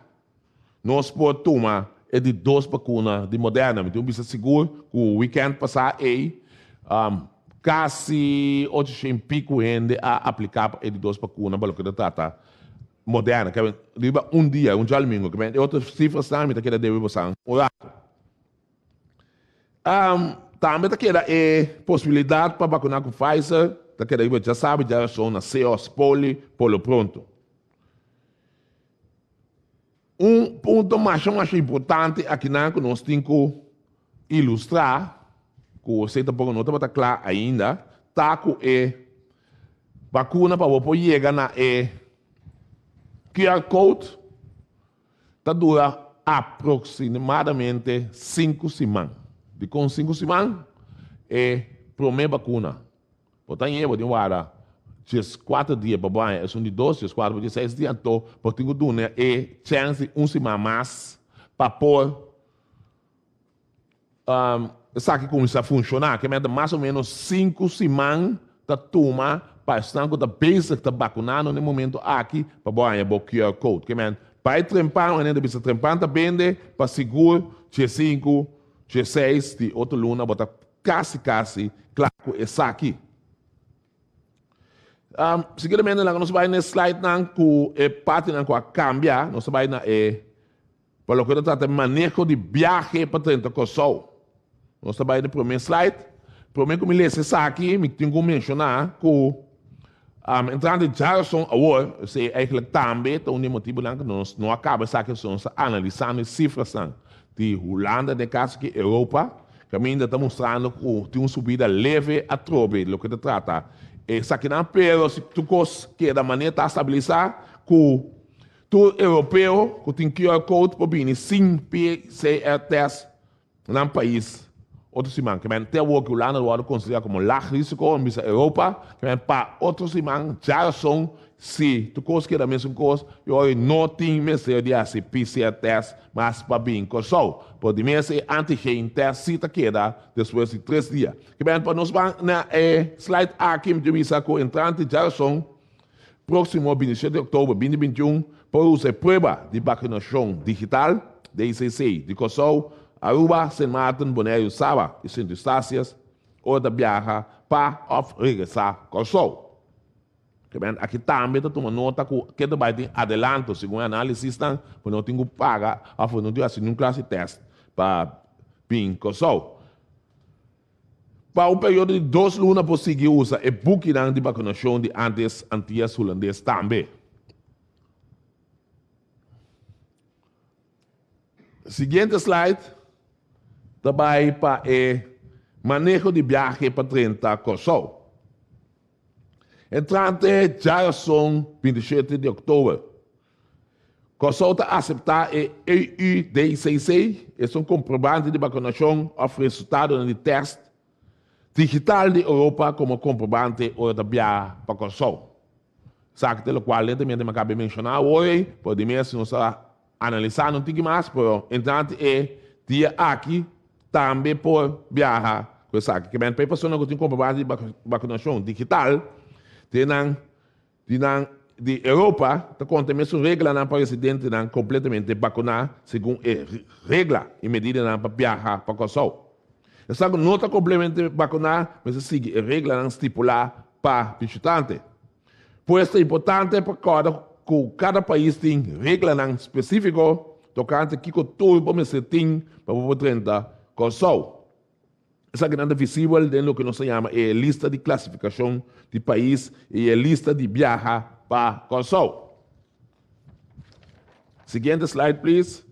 Nos por tuma e di dos bakuna di Moderna. Mi tin un bisa sigur ku wikènt pasá ei kasi ocho shen piku hende a apliká pa e di dos bakuna pa loke ta trata Moderna. Kèmen riba un dia, un djalumingu. Kèmen e otro sifrasnan mi ta keda debe bosan un ratu. Tambe ta keda e posibilidat pa bakuná ku Pfizer ta keda riba djasabi djarason na Seos Poli por lo pronto. Un punto masha masha importante akinan ku nos tin ku ilustrá, ku esei tampoko no tabata kla ainda, ta ku e bakuna pa bo por yega na e QR code ta dura aproksimadamente sinku siman. Dikon sinku siman? E promé bakuna Bo ta ñe bo tin warda dieskuater dia pa bo haña esun di dos, dieskuater pa dieseis dia, anto bo tin ku duna e chèns di un siman mas pa por esaki kuminsá funshoná. Ke mester mas o ménos sinku siman ta tuma pa esnan ku ta bezig ta bakunando na e momento aki pa bo haña bo QR code. Ke men bai trempan, manera ta bisa trempan ta bende pa sigur diesinku, dieseis di otro luna bo ta Kasi kasi kla ku esaki. Um, seguidamente laga nos bai na e slidenan ku e partinan ku a kambia. Nos ta bai na e pa loke ta trata maneho di biahe pa drenta Kòrsou. Nos ta bai na e promé slide. Promé ku mi lesa esaki, mi tin ku menshoná ku um, entrante djarason awor, esei eigenlijk tambe ta un di e motibunan ku nos no a kaba esaki, pasobra nos ta analisando e sifrasnan di Hulanda, den e kaso aki Europa, Caminda ta mustrando cu tin un subida leve atrobe loke ta trata esakinan, pero si tur cos keda manera ta stabilisa cu tur europeo cu tin QR code por bini sin PCR test. nan pais otro siman. Ke men te awor ku Hulanda wòrdu konsiderá komo lag risiko, mi bisa Europa, ke men pa otro siman djarason si tur kos keda mesun kos, e ora no tin mester di hasi PCR test mas pa bin Kòrsou. Por di mes e antigen test si ta keda despues di tres dia. Ke men pa nos ban na e slide aki mi ta bisa ku entrante djarason Próksimo 27 di òktober 2021 por usa e prueba di bakunashon digital, DCC, di Kòrsou, Aruba, Sint Maarten, Boneiru, Saba i Sint Eustatius ora ta biaha pa òf regresá Kòrsou. Kebènt aki tambe ta tuma nota ku ke ta bai tin adelanto segun e análisisnan ku no tin ku paga òf no tin ku hasi niun klase di tèst pa bin Kòrsou. Pa un periodo di dos luna por sigui usa e bukinan di bakunashon di antes Antias Hulandes tambe. Siguiente slide ta bai pa e maneho di biahe pa drenta Kòrsou. Entrante djarason 27 di òktober. Kòrsou ta aseptá e EUDCC, esun komprobante di bakunashon òf resultadonan di tèst digital di Europa komo komprobante ora ta biaha pa Kòrsou. Esaki ta lokual netamente mi a kaba di menshoná awor ei, pero di mes nos ta analisá un tiki mas, pero entrante e dia aki tambe por biaha ku esaki. Ke men pa e persona ku tin komprobante di bakunashon digital, den nan Di nan di Europa ta konta e mesun reglanan pa residentenan kompletamente bakuná segun e regla i medidanan pa biaha pa Kòrsou. Esnan ku no ta kompletamente bakuná mester sigui e reglanan stipulá pa bishitante. Pues ta importante pa kòrda ku kada pais tin reglanan spesífiko tokante kiko tur bo mester tin pa bo por drenta Kòrsou. Esakinan ta visibel den loke nos ta yama e lista di klasifikashon di pais i e lista di biaha pa Kòrsou. Siguiente slide please.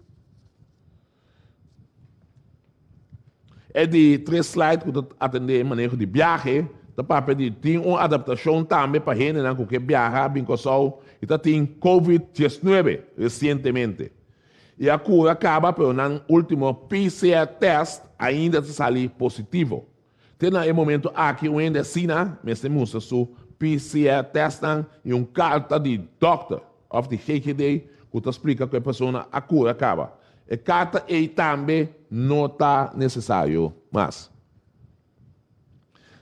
E di tres slide ku ta atendé e maneho di biahe ta papia di tin un adaptashon tambe pa hendenan ku ke biaha bin Kòrsou i ta tin Covid 19 resientemente. I a kura kaba pero nan ultimo PCR test ainda ta sali positivo. Te na e momento aki un hende asina mester mustra su PCR testnan i un karta di dòkter òf di GGD ku ta splika ku e persona a kura kaba. E karta ei tambe no ta nesesario mas.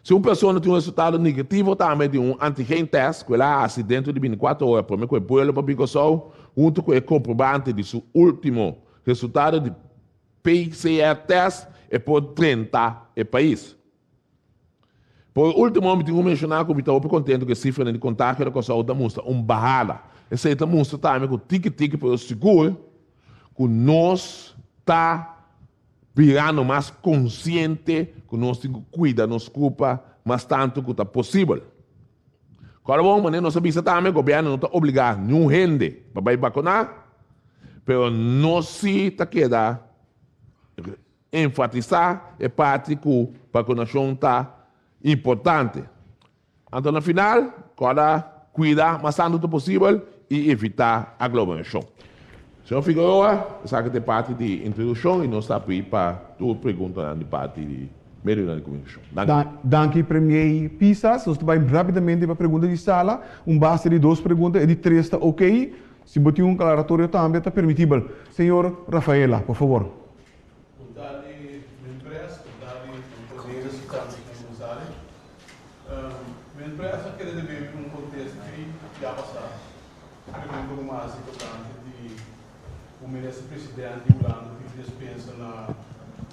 Si un persona tin un resultado negativo tambe di un antigen test ku el a hasi dentro di bintikuater ora promé ku e buelo pa bin Kòrsou, huntu ku e komprobante di su último resultado di PCR test, e por drenta e pais. Por último, mi tin ku menshoná ku mi ta hopi kontentu ku e sifranan di kontagio na Kòrsou ta mustra un bahada. Esei ta mustra tambe ku tiki tiki pero sigur ku nos ta Birando mas konsiente ku nos tin ku kuida nos kurpa mas tantu ku ta posibel. Kòrda bon, manera nos a bisa tambe, gobièrnu no ta obligá niun hende pa bai bakuná, pero nos sí ta keda enfatisá e parti ku bakunashon ta importante. Anto na final, kòrda kuida mas tantu ta posibel i evitá aglomerashon. Señor Figueroa, esaki ta e parti di introdukshon i nos ta abrí pa tur preguntanan di parti di medionan di komunikashon. Danki. Danki Premier Pisas. Nos ta bai rapidamente pa pregunta di sala. Un base di dos pregunta, e di tres ta ok. Si bo tin un aklaratorio tambe ta permitibel. Señor Rafaela, por favor. Bon tardi men pres, bon tardi kolega Susanne Gonzalez. Men pres a kere debe mi un kontesta ei ya pasá. Pregunta ku mi a hasi tokante di ku minister president di Hulanda pidi despensa na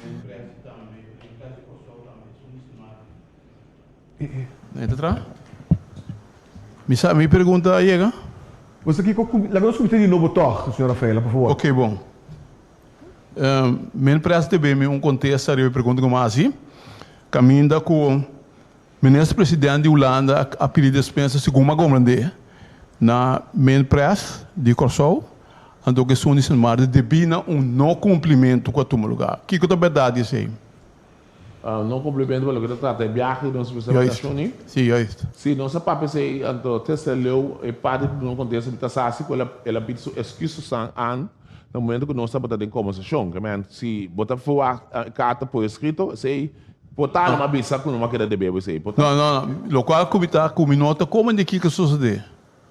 men pres i tambe men pres di Kòrsou tambe esun di Sint Maarten. Nan ta traha? Mi sa mi pregunta a yega? Bo sa kiko ku laga nos kuminsá di nobo tòg, señor Rafaela, por favor. Oké, bon. Men pres debe mi un kontesta riba e pregunta ku mi a hasi. Kaminda ku Minister President di Hulanda a pidi despensa segun mi a komprendé na men pres di Kòrsou anto ku esun di Sint Maarten debí na un no kumplimentu ku a tuma lugá. Kiko ta bèrdat di esei? No kumplimentu pa loke ta trata e biahe di nos presentashon ni? Si, juist. Si, nos a papia esei anto Tessa Leeuw e parti di duna kontesta mi ta sa si ku el a pidi su eskusosan aan. na momento ku nos tabata den kombersashon. Ke men, si bo ta verwagt e karta por eskrito, esei por ta no a bisa ku no a keda debe bo esei. Por ta. No, no, no. Lokual ku mi ta ku mi no ta komo di kiko sosodé.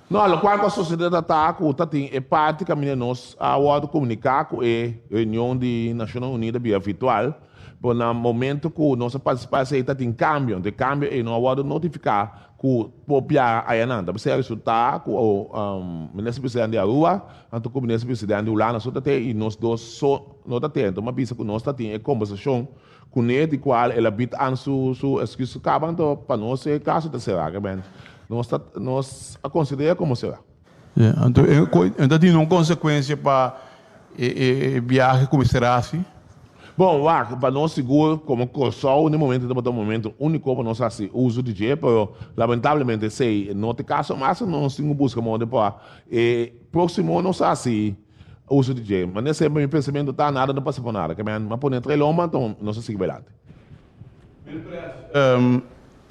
No, lokual ku a sosodé ta ta ku ta tin e parti kaminda nos a wòrdu komuniká ku e reunion di Nashonnan Unido bia virtual, pero na momento ku nos a partisipá esei ta tin kambio. Anto e kambio ei no a wòrdu notifiká ku por biaha ayanan. Ta p'esei a resultá ku Minister Presidente di Aruba anto ku Minister Presidente di Hulanda so ta te i nos dos so no ta te. Anto mi a bisa ku nos ta tin e kombersashon kuné di kual el a bit an su su excuse kaba anto pa nos e kaso ta será. Nos ta nos a konsider'é komo será. Ya, anto e e ta tin un konsekuensia pa e e biahe ku mester hasi? Bon, wak, pa nos sigur komo Kòrsou den momento tabata un momento úniko pa nos hasi uso di dje, pero lamentablemente esei no ta e kaso mas, nos tin ku buska moda pa e próksimo nos hasi uso di dje. Manera semper mi pensamentu ta nada no pasa por nada, ke men a pone entre lomba anto nos a sigui bailante.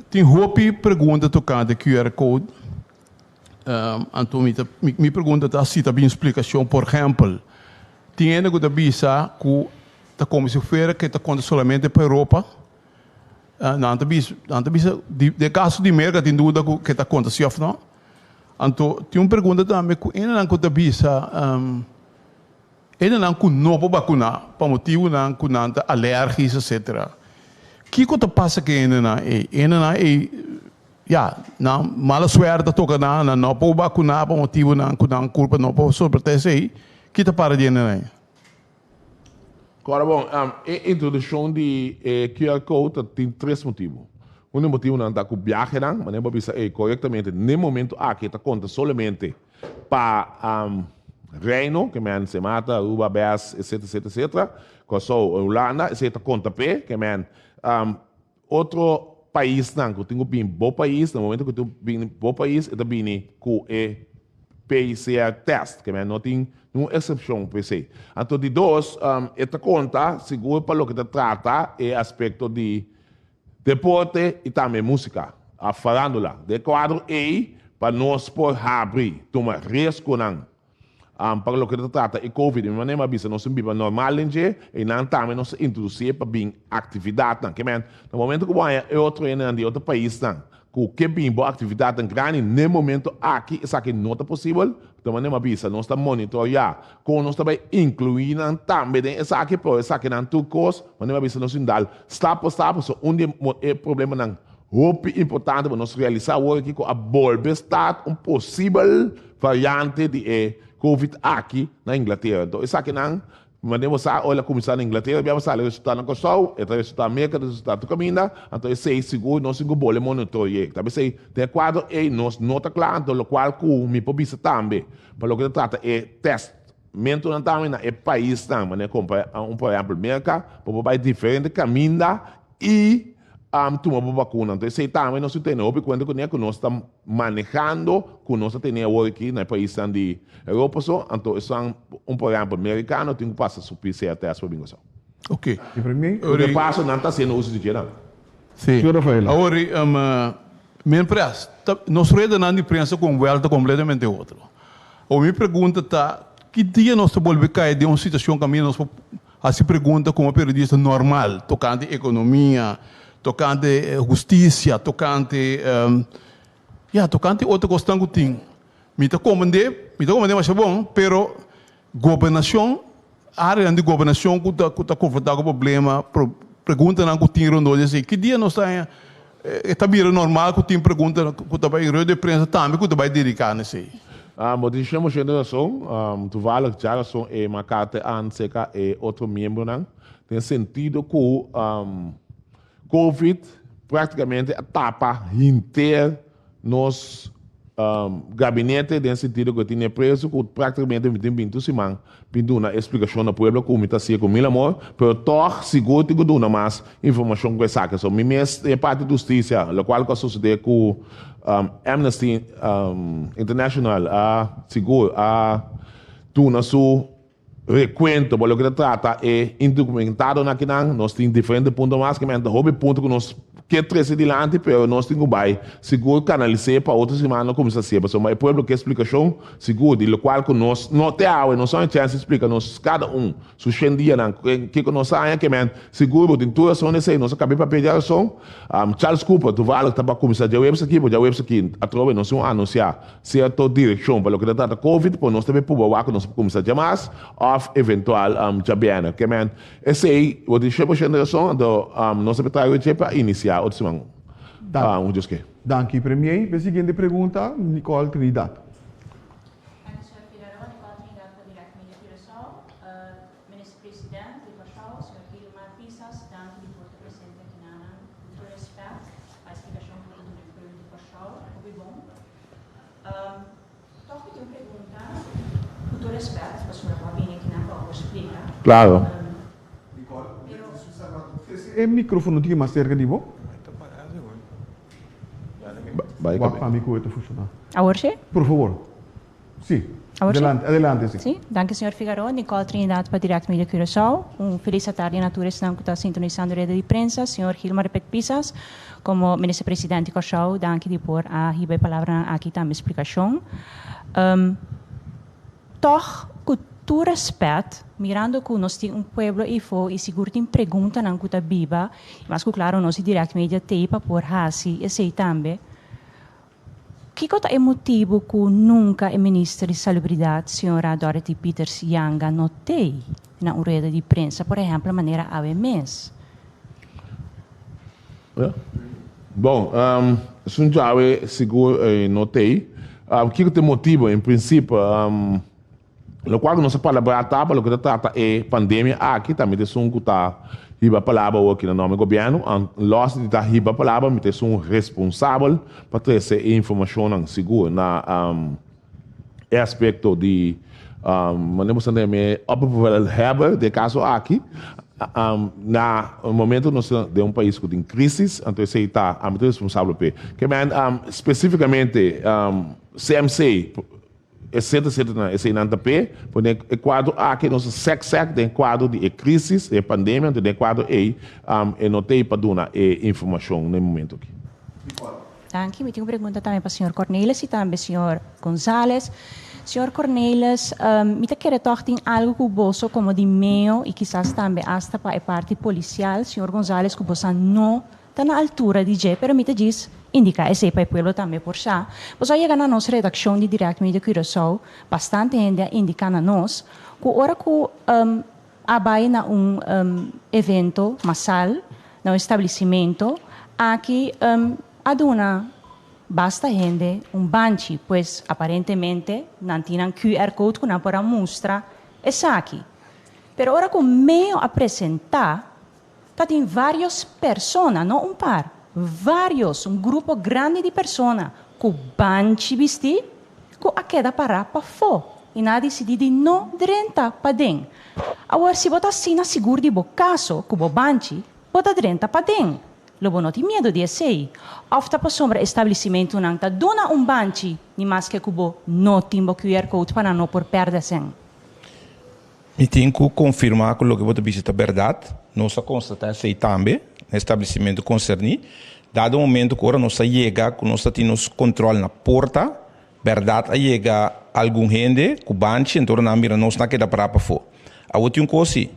Tin hopi pregunta tokante QR code. Anto mi ta mi pregunta ta si ta bin splikashon. Por ehèmpel, tin hende ku ta bisa ku ta komo si fuera ke ta konta solamente pa Europa. Nan ta bisa nan ta bisa di den kaso di Merka tin duda ku ke ta konta si òf no. Anto tin un pregunta tambe ku hendenan ku ta bisa hendenan ku no por bakuná pa motibunan ku nan ta alèrgis etsetera. Kiko ta pasa ku e hendenan ei? Hendenan ei Ya, nan mala suerte a toka nan, nan no por bakuná pa motibunan ku nan kurpa no por soportá esei. Ki ta para di hende nan? Kòrda bon, e introdukshon di e QR code ta tin tres motibu. Un di e motibunan ta ku biahenan, manera bo a bisa ei korektamente, n'e momentu aki ta konta solamente pa Reino, ke men Sint Maarten, Aruba, Bes, etcetera, etcetera, etcetera, Kòrsou, Hulanda, esei ta konta p'e, ke men Otro paisnan ku tin ku bini bo pais, na momento ku tin bini bo pais e ta bini ku e PCR test, ke men no tin ningun eksepshon pa esei. Anto di dos, e ta konta sigur pa loke ta trata e aspekto di deporte i tambe musika, òf farandula. Den e kuadro ei pa nos por habri tuma riesgonan Pa loke ta trata e covid, di mi manera mi a bisa nos tin biba normal den dje, i nan tambe nos a introdusié pa bin aktividatnan. Ke men, na momento ku bo haña e otro hendenan di otro paisnan ku ke bin bo aktividatnan grandi, n'e momento aki esaki no ta posibel. Di manera mi a bisa nos ta monitoreá kon nos ta bai inkluí nan tambe den esaki, pero esakinan tur kos, manera mi a bisa nos tin dal stap pa stap, pasobra un di e problemanan hopi importante pa nos realisá awor aki ku a bolbe start un posibel variante di e covid aki na Inglatera. Enton esakinan, manera bo sa, ora el a kuminsá na Inglatera bia bo sali resultá na Kòrsou, e ta resultá Merka, e ta resultá tur kaminda, anto esei sigur nos tin ku bole monitore'é. Ta p'esei den e kuadro ei nos no ta kla, anto lokual ku mi por bisa tambe pa loke ta trata e tèstmentunan tambe na e paisnan, manera komo por ehèmpel Merka, bo por bai diferente kaminda i tuma bo bakuna. Anto esei tambe nos tin tene hopi kuenta kuné ku nos ta manehando ku nos ta tene awor aki na e paisnan di Europa so. Anto esun un por ehempel merikano tin ku pasa su PCR test pa bin Kòrsou. Ok. Ku de paso nan ta hasiendo uso di dje nan. Si. Awor men pres, nos redanan di prensa ku un buelta kompletamente otro. Awor mi pregunta ta ki dia nos ta bolbe kai den un situashon kaminda nos por Hasi pregunta komo periodista normal tokante ekonomia, tokante hustisia, tokante ya tokante otro kosnan ku tin. Mi ta komprendé, mi ta komprendé masha bon, pero gobernashon, areanan di gobernashon ku ta ku ta konfrontá ku problema, preguntanan ku tin rondó di esei. Ki dia nos ta haña e ta bira normal ku tin pregunta ku ta bai rueda di prensa tambe ku ta bai dediká na esei? Bo tin shen por shento rason. Toevallig djarason e makate an seka e otro miembronan den sentido ku Covid praktikamente a tapa hinter nos gabinete den sentido ku e tin e preso ku praktikamente mi tin binti un siman bin duna e splikashon na pueblo ku mi ta hasié ku mil amor pero tòg sigur tin ku duna mas informashon ku esaki. So mi mes den e parti di hustisia lokual ku a sosodé ku Amnesty International a sigur a duna su rekuento pa loke ta trata e indokumentadonan akinan. Nos tin diferente punto mas, kimente hopi punto ku nos. Ke trese dilanti pero nos tin ku bai sigur kanalis'é pa otro siman no kuminsá hasié pasobra e pueblo ke splikashon sigur di lokual ku nos no te awe nos no haña chèns di splika nos kada un su shen dianan kiko nos haña ke men sigur bo tin tur rason esei nos a kab'é papia djarason Charles Cooper toevallig ta pa kuminsá djaweps aki bo djaweps aki atrobe nos tin un anunsiá Sierto direkshon pa loke ta trata covid por nos ta bay pruba wak ku nos por kuminsá djamas òf eventual djabièrnè. Ke men esei bo tin 100% rason anto nos ta bay traha dje pa inisiá otro siman un Dios ke. Danki Premier. P'e siguiente pregunta Nicole Trinidad. Danki señor Figueroa. Nicole Trinidad pa Direct Media Curaçao. Minister President di Kòrsou, señor Gilmar Pisas, danki di por ta presente aki nanan. Ku tur respèt pa e splikashon ku bo ta duna e pueblo di Kòrsou, hopi bon. Tòg mi tin un pregunta, ku tur respèt, pasobra bo a bini akinan pa bo splika. Klaro. Pero. E microfono tin mas cerca di bo. Wak pa mi cu e ta funciona. Awor si? Por favor. Si. Awor si? Adelante, adelante si. Si. Danki señor Figaroa. Nicole Trinidad pa Direct Media Curaçao. Un feliz atardi na tur esnan cu ta sintonisando reda di prensa. Señor Gilmar Pek Pisas, como Minister President di Curaçao, danki di por a hiba e palabranan aki tambe splicacion. Tog, cu tur respet, mirando cu nos tin un pueblo eyfo y sigur tin preguntanan cu ta biba, y mas cu claro nos di Direct Media t'ey pa por haci esey tambe, kico ta e motibo cu nunca e Minister di Salubridad, Sra. Dorothy Pieters Janga no t'ey na un rueda di prensa, por ehemplo manera awe mes? Bon, esun djawe sigur no t'ey. Kiko ta e motibo? En prinsipio, lokual ku nos a palabrá ta pa loke ta trata e pandemia aki, ta mi ta esun ku ta hiba palabra awor aki na nòmber di gobièrnu. Lòs di ta hiba palabra, mi ta esun responsabel pa trese e informashonnan sigur na e aspekto di manera bo sa neme opperbevelhebber den e kaso aki na momento nos ta den un pais ku tin krisis anto esei ta ami ta responsabel p'e. Ke men spesifikamente CMC e seta setanan eseinan ta p'e por den e kuadro aki nos ta sèk sèk den e kuadro di e krisis di e pandemia anto den e kuadro ei e no ta ei pa duna e informashon na e momento aki. Danki. Mi tin un pregunta tambe pa señor Cornelis y tambe señor Gonzales. Señor Cornelis, mi ta kere tog tin algo cu boso como di meo y kisas tambe hasta pa e parti policial, señor Gonzales, cu bosa no ta na altura di dje, pero mi ta djis indica esey pa e pueblo tambe por sa. Boso a yega na nos redaccion di Direct Media Curaçao, bastante hende a indica na nos cu ora cu a bay na un evento masal, na un establecimento, aki a duna basta hende un banchi, pues aparentemente nan tin nan QR code cu nan por a mustra esaki. Pero ora cu Meo a presenta, ta tin varios persona, no un par, varios, un grupo grandi di persona cu banchi bisti cu a keda para pafó y nan a dicidi di no drenta paden. Awor si bo ta asina sigur di bo caso cu bo banchi, bo ta drenta paden. Lo bo no tin miedu di esei? Of ta pasobra establecimentonan ta duna un banchi ni maske cu bo no tin bo QR code pa nan no por perde sen? Mi tin ku konfirmá ku loke bo ta bisa ta bèrdat. Nos a konstatá esei tambe na establesimentu konserní. Dado momento ku ora nos a yega ku nos ta tin nos kontròl na porta, bèrdat a yega algun hende ku banchi, enton ora nan a mira nos nan a keda pará pafó. Awor tin un kos si,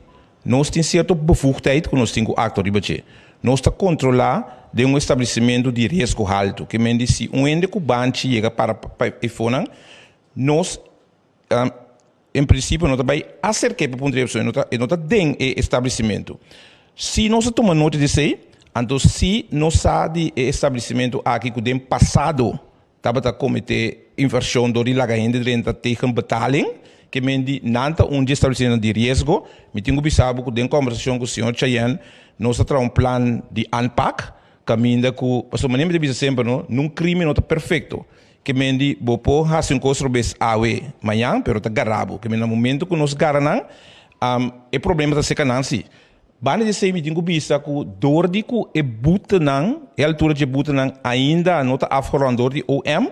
nos tin sierto bevoegdheid ku nos tin ku aktua riba dje. Nos ta kontrolá den un establesimentu di riesgo haltu, ke men di si un hende ku banchi yega para pa efonan, nos En prinsipio no ta bai aserk'é pa puntra e persona, e no ta e no ta den e establesimentu. Si nos a tuma nota di esei, anto si nos sa di e establesimentu aki ku den pasado tabata kometé invershon dor di laga hende drenta tegen betaling, ke men di nan ta un di establesimentunan di riesgo. Mi tin ku bisa bo ku den kombersashon ku señor Chayenne nos a traha un plan di aanpak kaminda ku, pasobra manera mi ta bisa semper no, nun krimen no ta perfekto. Ke men di, bo por hasi un kos robes awe, mañan, pero ta gara bo. Ke men na momento ku nos gara nan, e problema ta seka nan si. Banda di esei mi tin ku bisa ku dor di ku e butenan, e altura dje butenan ainda no ta afgerond dor di OM,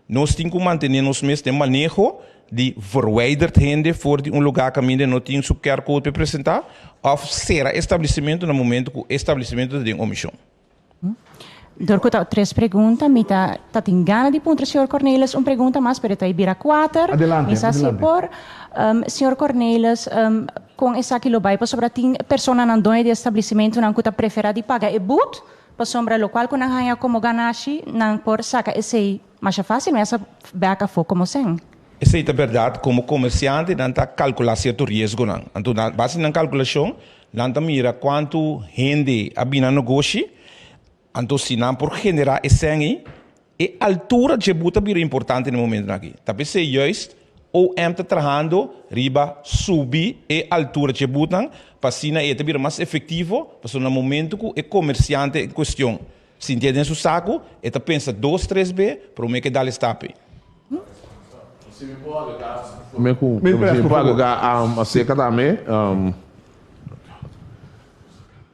nos tin ku mantene nos mes den maneho di verwijderd hende for di un lugar kaminda no tin su QR code pa e presenta, òf sera establesimentu na momento ku e establesimentu ta den omishon. Dor ku ta tres pregunta, mi ta ta tin gana di puntra señor Cornelis un pregunta mas, pero e ta bira kuater. Adelante, Mi sa si adelante. por. Señor Cornelis, kon esaki lo bai? Pasobra tin personanan doño di establisimentunan ku ta preferá di paga e but, pasobra lokual ku nan haña komo ganashi, nan por saka esei masha fásil, mi a sa bèk afó komo sèn. Esei ta bèrdat, komo komersiante nan ta kalkulá sierto riesgonan. Anto na base di nan kalkulashon, nan ta mira kuantu hende a bini nan negoshi, Anto si nan por generá e sèn ei, e altura dje but a bira importante na e momentunan aki. Ta p'esei juist OM ta trahando riba subi e altura dje butnan pa asina e ta bira mas efektivo, pasobra na momentu ku e komersiante en kuestion sintié den su saku, e ta pensa dos tres be promé ku e dal e stap ei. Si mi por agregá, si mi por agregá aserka tambe.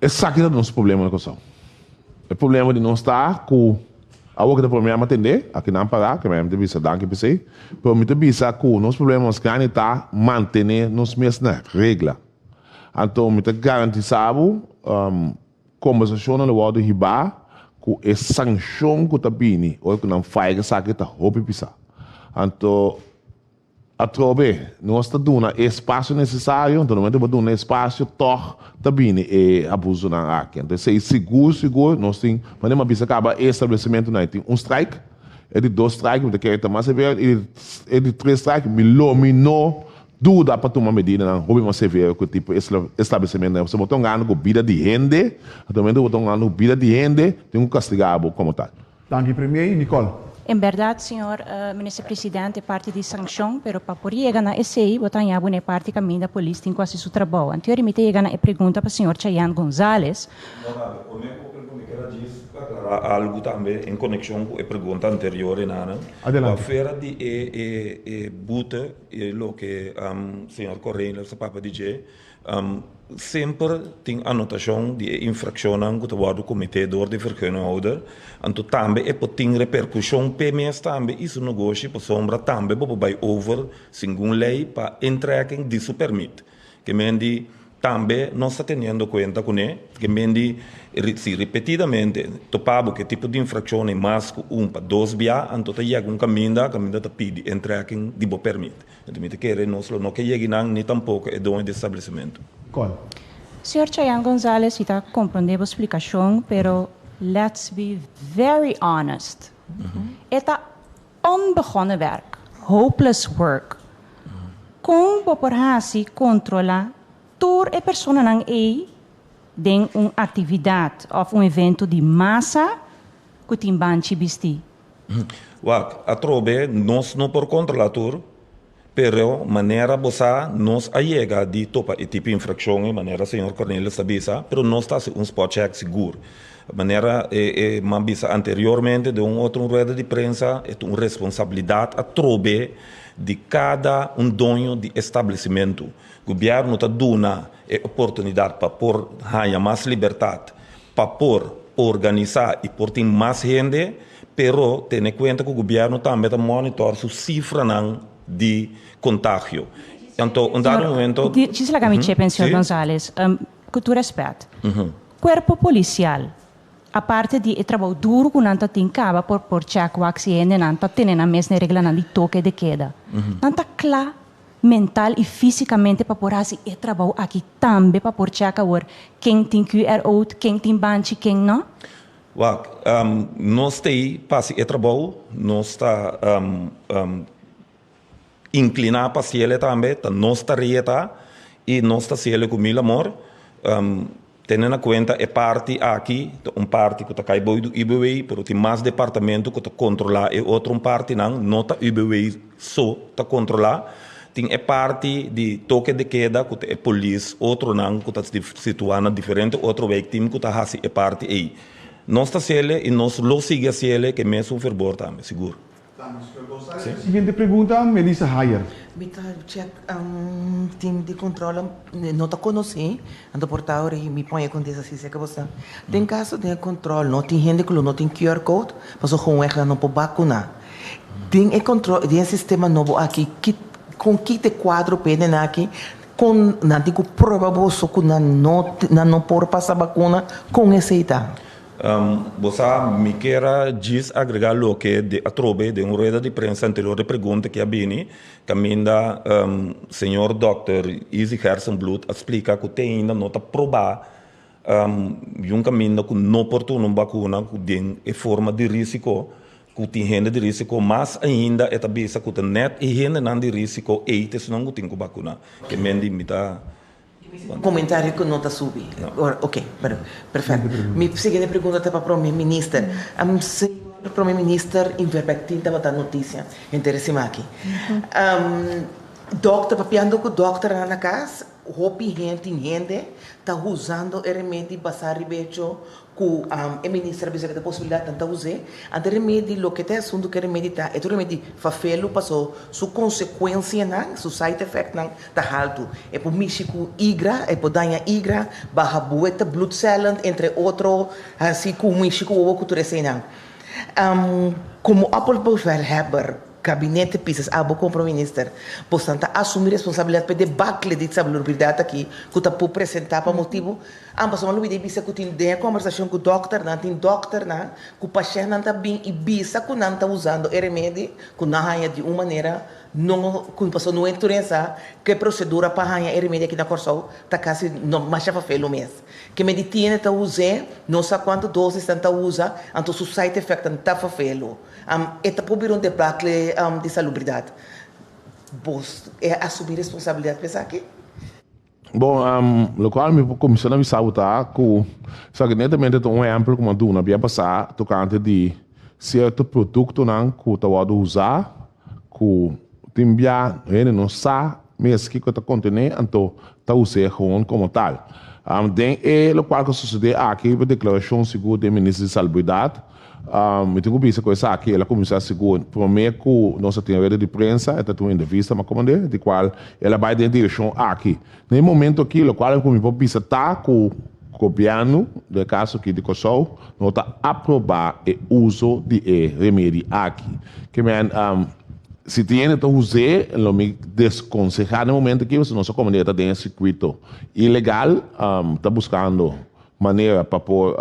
Esaki ta nos problema na Kòrsou. E problema di nos ta ku awor ku ta promé a tende, aki nan pará, ke mi ta bisa danki p'esei, pero mi ta bisa ku nos problema mas grandi ta mantené nos mes na regla. Anto mi ta garantisá bo kombersashonnan lo wòrdu hibá ku e sanshon ku ta bini ora ku nan faya esaki ta hopi pisá. Anto. Atrobe, nos ta duna e espasio nesesario, anto no mester bo duna e espasio, tòg ta bini e abusonan aki. Anto esei sigur sigur nos tin, manera mi a bisa kaba e establesimentonan ei tin un strike, e di dos strike mi ta kere ta mas severo i e di tres strike mi lo mi no duda pa tuma medidanan hopi mas severo ku e tipo establesimentonan ei. Pasobra bo ta hungando ku bida di hende, anto momento ku bo ta hungando ku bida di hende tin ku kastiga bo komo tal. Danki Premier y Nicole. En berdad, señor Minister President, e parti di sancion, pero pa por yega na esey, bo ta haña bo na e parti caminda polis tin cu haci su trabou. Anto mi ta yega na e pregunta pa señor Chayanne Gonzalez. Honorable, prome cu bo mi kier a djis aclara algo tambe en conexion cu e pregunta anterior enanan. Adelante. Cu afera di e e e boete e loke señor Correner sa papia di dje, Semper tin anotashon di e infrakshonnan ku ta wòrdu kometé dor di vergunninghouder. Anto tambe e por tin reperkushon p'e mes tambe i su negoshi pasobra tambe bo por bai over segun lei pa intrekking di su pèrmit. Ke men di tambe nos ta teniendo kuenta kuné. Ke men di si repetidamente topa bo ku e tipo di infrakshon ei mas ku un pa dos bia anto ta yega un kaminda kaminda ta pidi intrekking di bo pèrmit. Enton mi ta kere nos lo no ke yegi nan ni tampoko e doño di establesimentu. Col. Señor Chayanne Gonzalez, mi ta comprende bo splicacion, pero let's be very honest. E ta onbegonnen werk, hopeless work. Con bo por haci controla tur e personanan ey den un actividad of un evento di masa cu tin banchi bisti? Wak, atrobe nos no por kontrolá tur, pero manera bo sa nos a yega di topa e tipo infrakshon ei, manera señor Cornelius ta bisa, pero nos ta hasi un spot check sigur. Manera e man bisa anteriormente den un otro rueda di prensa, e ta un responsabilidat atrobe di kada un doño di establesimentu. Gobièrnu ta duna e oportunidat pa por haña mas libertat pa por organisá i por tin mas hende, pero tene kuenta ku gobièrnu tambe ta monitor su sifranan di kontagio. Anto un dado momento. Djis laga mi chepen, señor Gonzales, ku tur rèspèt. Kuerpo polisial, aparte di e trabou duru ku nan ta tin kaba por por chèk wak si hendenan ta tene nan mes na e reglanan di toke de keda, nan ta kla mental y fisicamente pa por haci e trabou aki tambe pa por check awor ken tin QR ode, ken tin banchi, ken no? Wak, nos t'ey pa haci e trabou, nos ta inclina pa haciele tambe, ta nos tarea ta y nos ta haciele cu mil amor. Tene na kuenta e parti aki ta un parti ku ta kai bou di UBW, pero tin mas departamento ku ta kontrolá e otro un partinan, no ta UBW so ta kontrolá. Tin e parti di toke de keda ku ta e polis, otronan ku ta situá na diferente otro wijkteam ku ta hasi e parti ei. Nos ta hasiel i nos lo sigui hasiel ke mesun ferbor tambe, sigur. Siguiente pregunta, Melissa Hayer. Mi ta check team di controle no ta conoci, anto por ta ora mi pon e contesta si seka bo sa. Den caso den e control no tin hende cu lo no tin QR code, pasobra gewoonweg nan no por bacuna. Den e control, den e sistema nobo aki, ki con ki ta e cuadro pa hendenan aki, con nan tin cu prueba boso cu nan no nan no por pasa bacuna, con esey ta? Bo sa, mi kier a djis agrega loke di atrobe den un rueda di prensa anterior di pregunta ki a bini, kaminda señor dòkter Izzy Gerstenbluth a splika ku te ainda no ta probá yun kaminda ku no por tuma un bakuna ku den e forma di risiko, ku tin hende di risiko, mas ainda e ta bisa ku ta nèt e hendenan di risiko ei ta esnan ku tin ku bakuna. Ke men di mi ta. Comentario cu no ta subi. Ok, perfecto. Mi siguiente pregunta ta pa Prome Minister. Señor Prome Minister, Inverpectin tabata noticia henter esima aki. Dokter, papiando cu dokternan na cas, hopi hende, tin hende ta usando e remedi basa riba hecho Ku e minister a bisa ku ta posibilidat nan ta us'é. Ante remedi loke ta e asuntu ku e remedi ta, e ta un remedi fafelu paso su konsekuensianan, su side effectnan ta haltu. E por mishi ku igra, e por daña igra, baha bueta, bloedcellen, entre otro, hasi ku mishi ku wowo ku tur eseinan. Komo opperbevelhebber Gabinete Pisas abo como Prome Minister bosan ta asumi responsabilidad p'e debacle di salubridad aki cu ta por presenta pa motibo ambas no lubida y bisa cu tin den e conversacion cu dokternan tin dokternan cu pashentnan ta bin y bisa cu nan ta usando e remedi cu nan haya di un manera no cu pasobra no e tur sa cu e procedura pa haya e remedi aki na Corsou ta casi no masha fafelo mes. Ke medicina ta us'e no sa cuanto dosis nan ta usa anto su side effectnan ta fafelo. E ta por bira un debacle di salubridat. Bo e asumí responsabilidat pa esaki? Bon, lokual mi por kuminsá na bisa bo ta ku esaki netamente ta un ehèmpel ku mi a duna bia pasá tokante di sierto produktonan ku ta wòrdu usá ku tin bia hende no sa mes kiko ta kontené anto ta us'é gewoon komo tal. Den e lokual ku a sosodé aki riba deklarashon sigur di e minister di Salubridat, Mi tin ku bisa ku esaki el a kuminsá sigur promé ku nos a tin rueda di prensa, e ta tin un entrevista m'a komand'é, di kual el a bai den e direkshon aki. Na e momento aki lokual ku mi por bisa ta ku gobièrnu, den e kaso aki di Kòrsou, no ta aprobá e uso di e remedi aki. Ke men, si tin hende ta us'é, lo mi deskonsehá na e momento aki pasobra nos a komand'é e ta den e sirkuito ilegal, ta buskando manera pa por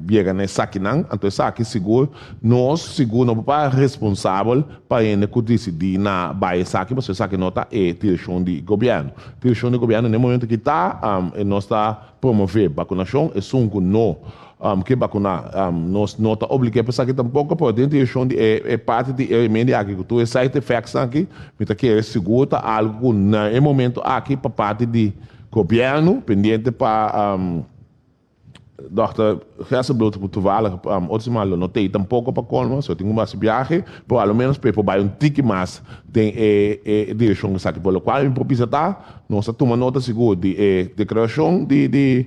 yega na esakinan, anto esaki sigur nos sigur no por para responsabel pa hende ku disidí na bai esaki pasobra esaki no ta e direkshon di gobièrnu. Direkshon di gobièrnu na e momento aki ta nos ta promové bakunashon, esun ku no ke bakuná nos no ta oblig'é pa esaki tampoko, pero den direkshon di e parti di e remedi aki ku tur e side effects aki mi ta kere sigur ta algu ku na e momento aki pa parti di Gobièrnu pendiente pa dòkter Gerstenbluth ku toevallig otro siman lo no tei tampoko pa kolmo, so tin ku hasi biahe, pero a lo menos pa e por bai un tiki mas den e e direkshon esaki. Por lo kual mi por bisa ta, nos a tuma nota sigur di e deklarashon di di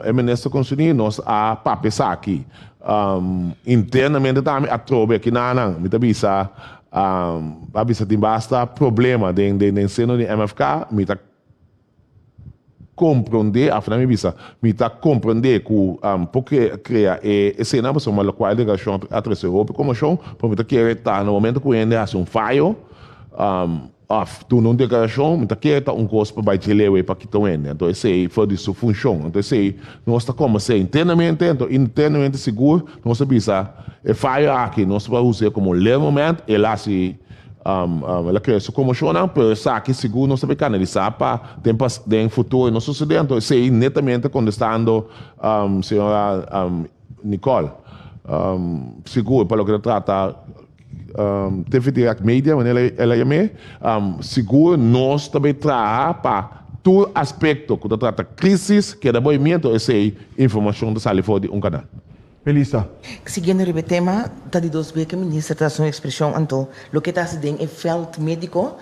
e minister konserní, nos a papia esaki internamente tambe atrobe akinanan mi ta bisa a bisa tin basta problema den den seno di MFK, mi ta Komprondé, afina mi bisa, mi ta komprondé ku por krea e esena pasobra lokual deklarashon a trese hopi komoshon, pero mi ta kere ta na momento ku hende hasi un fayo òf duna un deklarashon, mi ta kere ta un kos pa bai djelewe pa kita un hende. Anto esei for di su funshon. Anto esei nos ta komensé internamente, anto internamente sigur nos a bisa e fayo aki nos ta us'é komo un leermoment, el hasi El a krea su komoshonnan, pero esaki sigur nos ta bay kanalisá pa den pas den futuro no sosodé. Anto esei netamente kontestando señora Nicole. Sigur pa loke ta trata TV Direct Media manera el a yam'é, sigur nos ta bay traha pa tur aspekto ku ta trata krisis keda boimiento, esei informashon ta sali for di un kanal. Melissa. Siguiendo riba e tema, ta di dos be ku e minister ta hasi un ekspreshon, anto loke ta hasi den e vèlt médiko,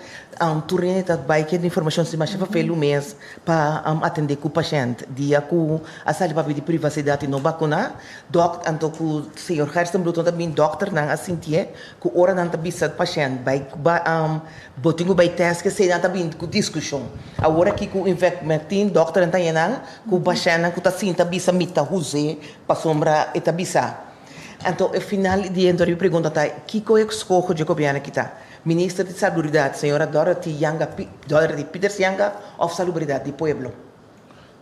tur hende ta bai keda informashon si masha fafelu mes pa atendé ku pashènt. Dia ku a sali papia di privasidat i no bakuná, dòk anto ku señor Gerstenbluth no ta bin, dòkternan a sintié ku ora nan ta bisa pashènt bai bo tin ku bai tèst kesei nan ta bin ku diskushon. Awor aki ku ivermectin dòkternan ta yenan ku pashèntnan ku ta sinta bisa mi ta huz'é Pasobra e ta bisa. Anto e final di e anto pregunta ta, kiko e skoho dje gobièrnu aki ta? Minister di Salubridat, señora Dorothy Janga, Dorothy Pieters Janga òf Salubridat di Pueblo?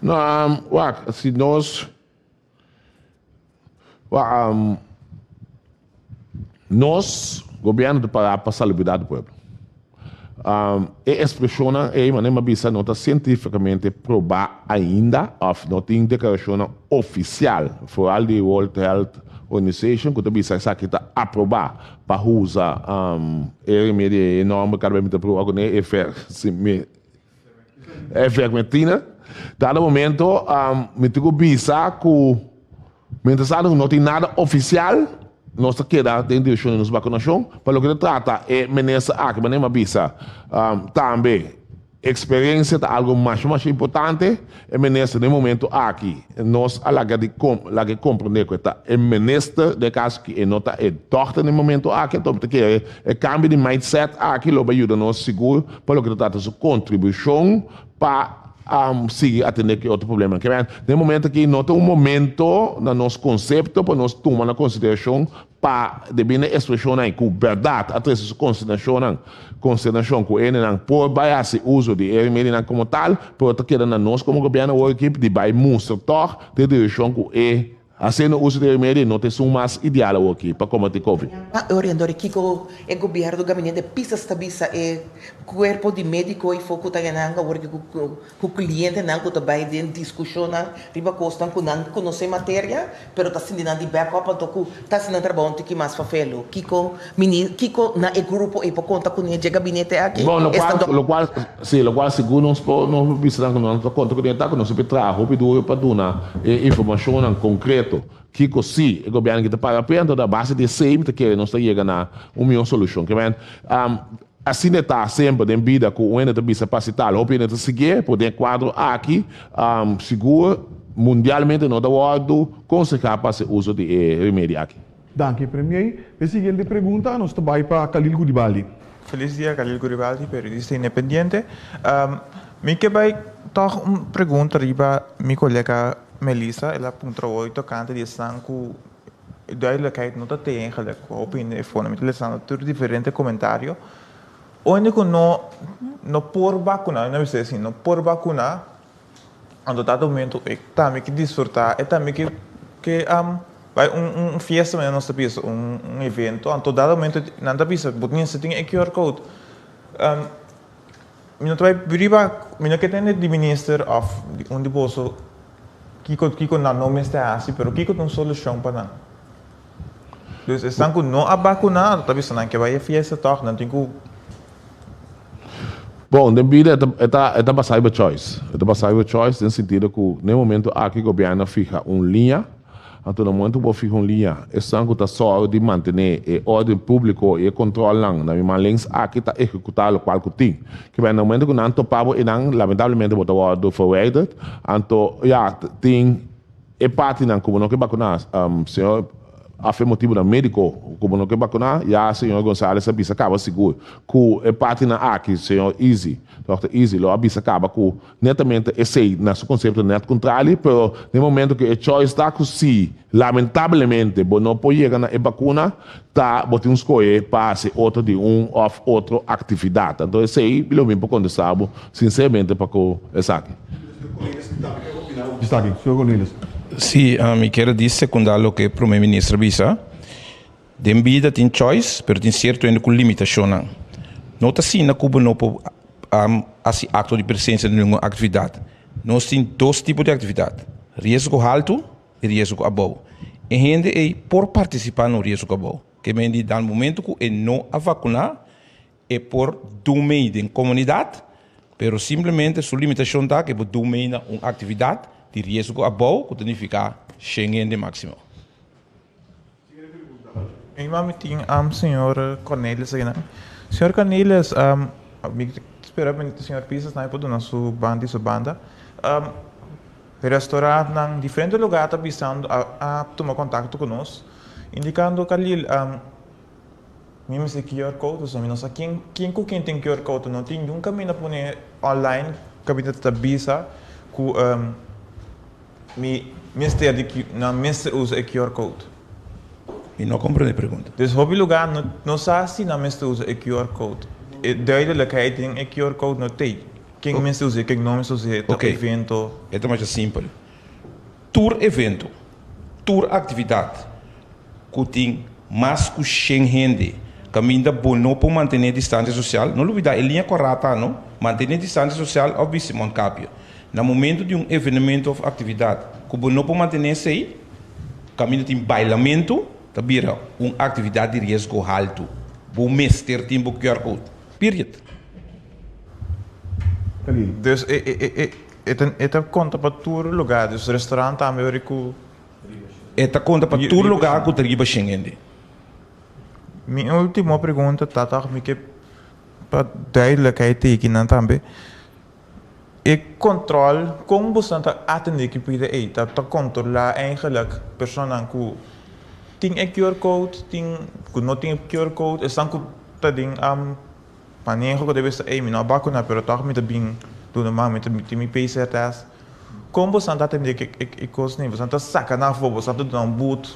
No, wak, si nos. Wak, nos gobièrnu ta pará pa salubridat di pueblo. E ekspreshonnan ei, manera mi a bisa, no ta sientífikamente probá ainda òf no tin deklarashonnan ofisial, foral di World Health Organization, ku ta bisa esaki ta aprobá pa usa e remedi ei, e nòmber kada bes mi ta proba kuné, ivermectina. Dado momento mi tin ku bisa ku. Mientras tanto no tin nada oficial, nos ta keda den direccion di nos vacunacion. Pa loke ta trata e minister aki, manera mi a bisa, tambe experiencia ta algo masha masha importante. E minister den momento aki nos a laga di laga e comprende cu e ta e minister, den e caso aki e no ta e dokter den momento aki, anto mi ta kere e cambio di mindset aki lo bay yuda nos sigur pa loke ta trata su contribucion pa sigui atendé ku e otro problemanan. Ke men, den e momento aki no ta un momento na nos konsepto pa nos tuma na konsiderashon pa debí na e ekspreshonnan ei ku bèrdat a trese su konsternashonnan, konsternashon ku hendenan por bai hasi uso di e remedinan komo tal, pero ta keda na nos komo gobièrnu awor aki di bai mustra tòg den direkshon ku e Haciendo uso di remedio no ta esun mas ideal awoki pa combati covid. Pa e orientador kico e gobierno gabinete pisas ta bisa e cuerpo di medico y fo cu ta yanan awor cu clientenan cu ta bay den discusionnan riba cosnan cu nan conoce materia pero ta sinti nan di back up anto cu ta haci nan trabao un tiki mas fafelo kico mini kico na e grupo ey por conta cune dje gabinete aki Bon locual locual si locual segun nos por nos por bisa nan cu nos ta conta cune ta cu nos a traha hopi duro pa duna E informashonnan konkreto kiko si e gobièrnu ki ta paga p'e, anto a base di esei mi ta kere nos ta yega na un mihó solushon. Ke men, asina e ta semper den bida ku un hende ta bisa pa si tal, hopi hende ta siguié, pero den e kuadro aki sigur mundialmente no ta wòrdu konsehá pa hasi uso di e remedi aki. Danki Premier. E siguiente pregunta nos ta bai pa Khalil Gouribaldi. Felis dia, Khalil Gouribaldi, periodista independiente. Mi ke bai tòg un pregunta riba mi kolega Melissa, el a puntra hoy tokante di esnan ku duidelijkheid no ta te eigenlijk, ku hopi hende e fono. Mi ta lesando tur diferente komentario. Oinde ku no no por bakuná, mi no bisa esei, no por bakuná, Anto dado momento e tambe ke disfruta, e tambe ke ke bai un un fiesta manera nos ta bisa, un un evento, anto dado momento nan ta bisa bo mester tin e QR code. Mi no ta bai riba, mi no ke tende di minister of di un di boso kiko kiko nan no mester hasi, pero kiko ta un solushon pa nan. Dus esnan ku no a bakuna anto ta bisa nan ke bai e fiesta tòg, nan tin ku. Bon, den bida e ta e ta e ta basá riba choice. E ta basá riba choice den sentido ku den e momento aki gobièrnu a fiha un liña, anto na momento ku bo fiha un liña, esnan ku ta sòru di mantené e órden públiko i e kòntròlnan na mi man links aki ta ehekutá lokual ku tin. Kiba na momento ku nan topa bo einan, lamentablemente bo ta wòrdu verwijderd. Anto, ya, tin E partinan ku bo no ke bakuná, señor, af e motibunan médiko ku bo no ke bakuná, ya señor Gonzales a bisa kaba sigur ku e partinan aki, señor Izzy, dòkter Izzy lo a bisa kaba ku netamente esei na su konsepto nèt kontrali, pero den momento ku e choice ta ku si lamentablemente bo no por yega na e bakuna, ta bo tin un skohe pa hasi otro di un òf otro aktividat. Anto esei lo mi por kontestá bo sinseramente pa ku esaki. Esaki, señor Cornelis. Sí, mi kier a di sekundá loke Prome Minister a bisa. Den bida tin choice, pero tin sierto hende ku limitashonnan. No ta asina ku bo no por hasi akto di presensia den ningun aktividat. Nos tin dos tipo di aktividat, riesgo haltu i riesgo abou. E hende ei por partisipá na un riesgo abou. Ke men di dal momento ku e no a vakuná, E por dun mei den komunidat, pero simplemente su limitashon ta ku e por dun mei na un aktividat di riesgo abou, ku ta nifiká shen hende máksimo. Mi mami tin señor Cornelis akinan. Señor Cornelis, mi ta spera señor Pisas tambe por duna su banda y su banda. Restaurantnan, diferente lugar ta bisando a tuma contacto cu nos, indicando Khalil, Mi mester QR code pasobra mi no sa ken ken ku ken tin QR code. No tin niun kaminda pone online kaminda ta bisa ku mi mester di nan mester usa e QR code. Mi no komprende e pregunta. Dus hopi luga no no sa si nan mester usa e QR code. E duidelijkheid den e QR code no tei. Ken mester usa e ken no mester usa e ta evento. E ta masha simpel. Tur evento, tur aktividat. ku tin mas ku shen hende kaminda bo no por mantené distansia sosial, no lubidá e liña kòrá ta no, mantené distansia sosial òf bisti mondkapje. Na momento di un evenemento òf aktividat ku bo no por mantené esei, kaminda tin bailamentu, ta bira un aktividat di riesgo haltu. Bo mester tin bo QR code. Period. Dus e e e e ta e ta konta pa tur lugá, dus restaurant tambe ora ku. E ta konta pa tur lugá ku ta riba shen hende. Mi último pregunta ta tòg mi ke pa duidelijkheid teken nan tambe. E kòntròl, kon boso ta atendé ki pida ei? Ta ta kontrolá eigenlijk personanan ku tin e QR code, tin ku no tin e QR code, esnan ku ta den maneho ku ta bisa ey mi no a bakuna pero tòg mi ta bin duna man, mi ta tin mi PCR test. Kon boso ta atendé ku e kosnan ei? Boso ta saka nan afó, boso ta duna un but?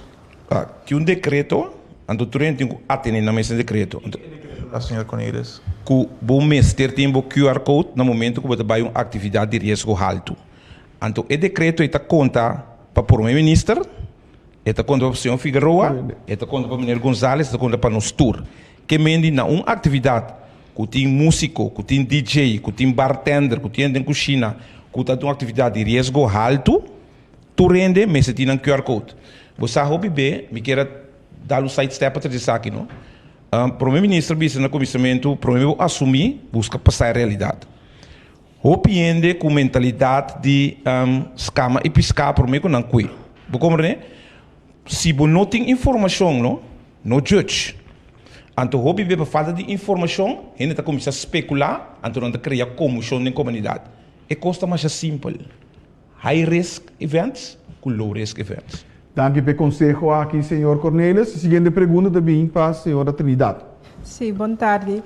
Tin un dekreto, anto tur hende tin ku atené nan mes e dekreto. Ki e dekreto ta, señor Cornelis? Ku bo mester tin bo QR code na momento ku bo ta bai un aktividat di riesgo haltu. Anto e dekreto ei ta konta pa Prome Minister, e ta konta pa señor Figueroa, e ta konta pa meneer Gonzales, e ta konta pa nos tur. Ke mendi na un aktividat ku tin músiko, ku tin DJ, ku tin bartender, ku tin hende den kushina, ku ta un aktividat di riesgo haltu, Tur hende mester tin nan QR code. Bo sa hopi be, mi kier a dal un side step atrás di esaki no. Prome Minister bisa na kuminsamentu, prome bo asumi, buska pasa e realidat. Hopi hende ku mentalidat di skama i piská prome ku nan kue. Bo komprende? Si bo no tin informashon no, no judge. Anto hopi be pa falta di informashon, hende ta kuminsá spekulá, anto nan ta krea komoshon den komunidat. E kos ta masha simpel. High risk events ku low risk events. Danki p'e konseho aki, señor Cornelis. E siguiente pregunta ta bin pa señora Trinidad. Sí, bon tardi.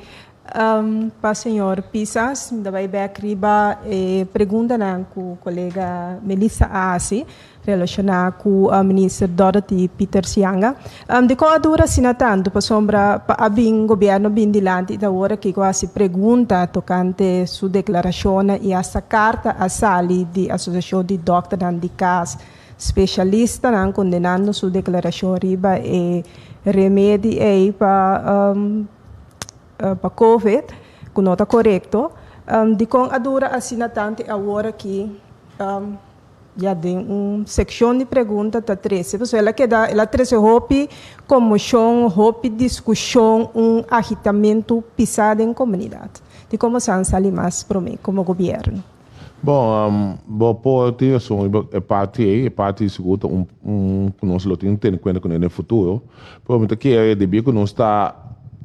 Pa señor Pisas, mi ta bai bek riba e preguntanan ku kolega Melissa a hasi relashoná ku minister Dorothy Pieters Janga. Dikon a dura asina tantu? Pasobra pa a bin gobièrnu bin dilanti i ta ora kiko a hasi pregunta tokante su deklarashonnan i hasta karta a sali di Asosiashon di Dòkternan di Kas, spesialistanan kondenando su deklarashon riba e remedi ei pa pa covid ku no ta korekto. Dikon a dura asina tantu i awor aki Ya den un sekshon di pregunta ta trese, pasobra el a keda, el a trese hopi konmoshon, hopi diskushon, un agitamentu pisá den komunidat. Di komo sa sali mas promé komo gobièrnu? Bon, bo por tin rason riba e parti ei, e parti sigur ta un un ku nos lo tin tene kuenta kuné den futuro, pero mi ta kere debí ku nos ta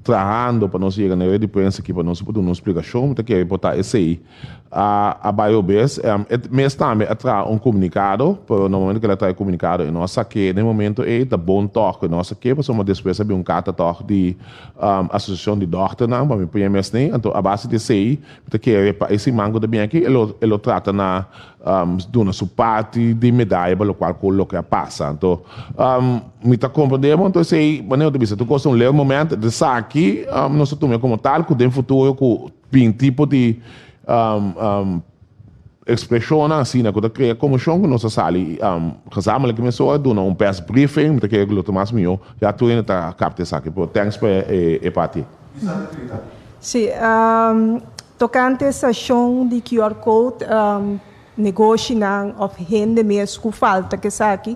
trahando pa nos yega na e red di prensa aki pa nos por duna un splikashon, mi ta kere por ta esei. A bai obes. E mes tambe a traha un komunikado, pero na momento ku el a traha e komunikado e no a sak'é den e momento ei. Ta bon tòg ku e no a sak'é pasobra despues a bin un karta tòg di Asosiashon di Dòkternan pa mi pone mes nei. Anto a base di esei mi ta kere pa e siman ku ta bin aki e lo e lo trata na duna su parti di medaya pa lokual ku loke a pasa. Anto mi ta komprendé bo. Anto esei manera bo ta bisa tur kos ta un leu momento. Esaki nos ta tuma komo tal ku den futuro ku Bin tipo di ekspreshonnan asina ku ta krea konmoshon ku nos a sali gezamenlijk mesora duna un pers briefing, mi ta kere ku lo ta mas mihó ya tur hende ta kapta esaki, pero thanks pa e parti. Sí, tokante sashon di QR code. Negoshinan of hende mes ku falta ku esaki.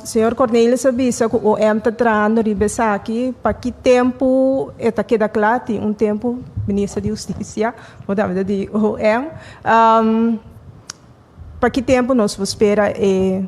Señor Cornelis a bisa ku OM ta trahando riba esaki. Pa ki tempu e ta keda kla? Tin un tempu Minister di Hustisia bo tabata di OM. Pa ki tempu nos por spera e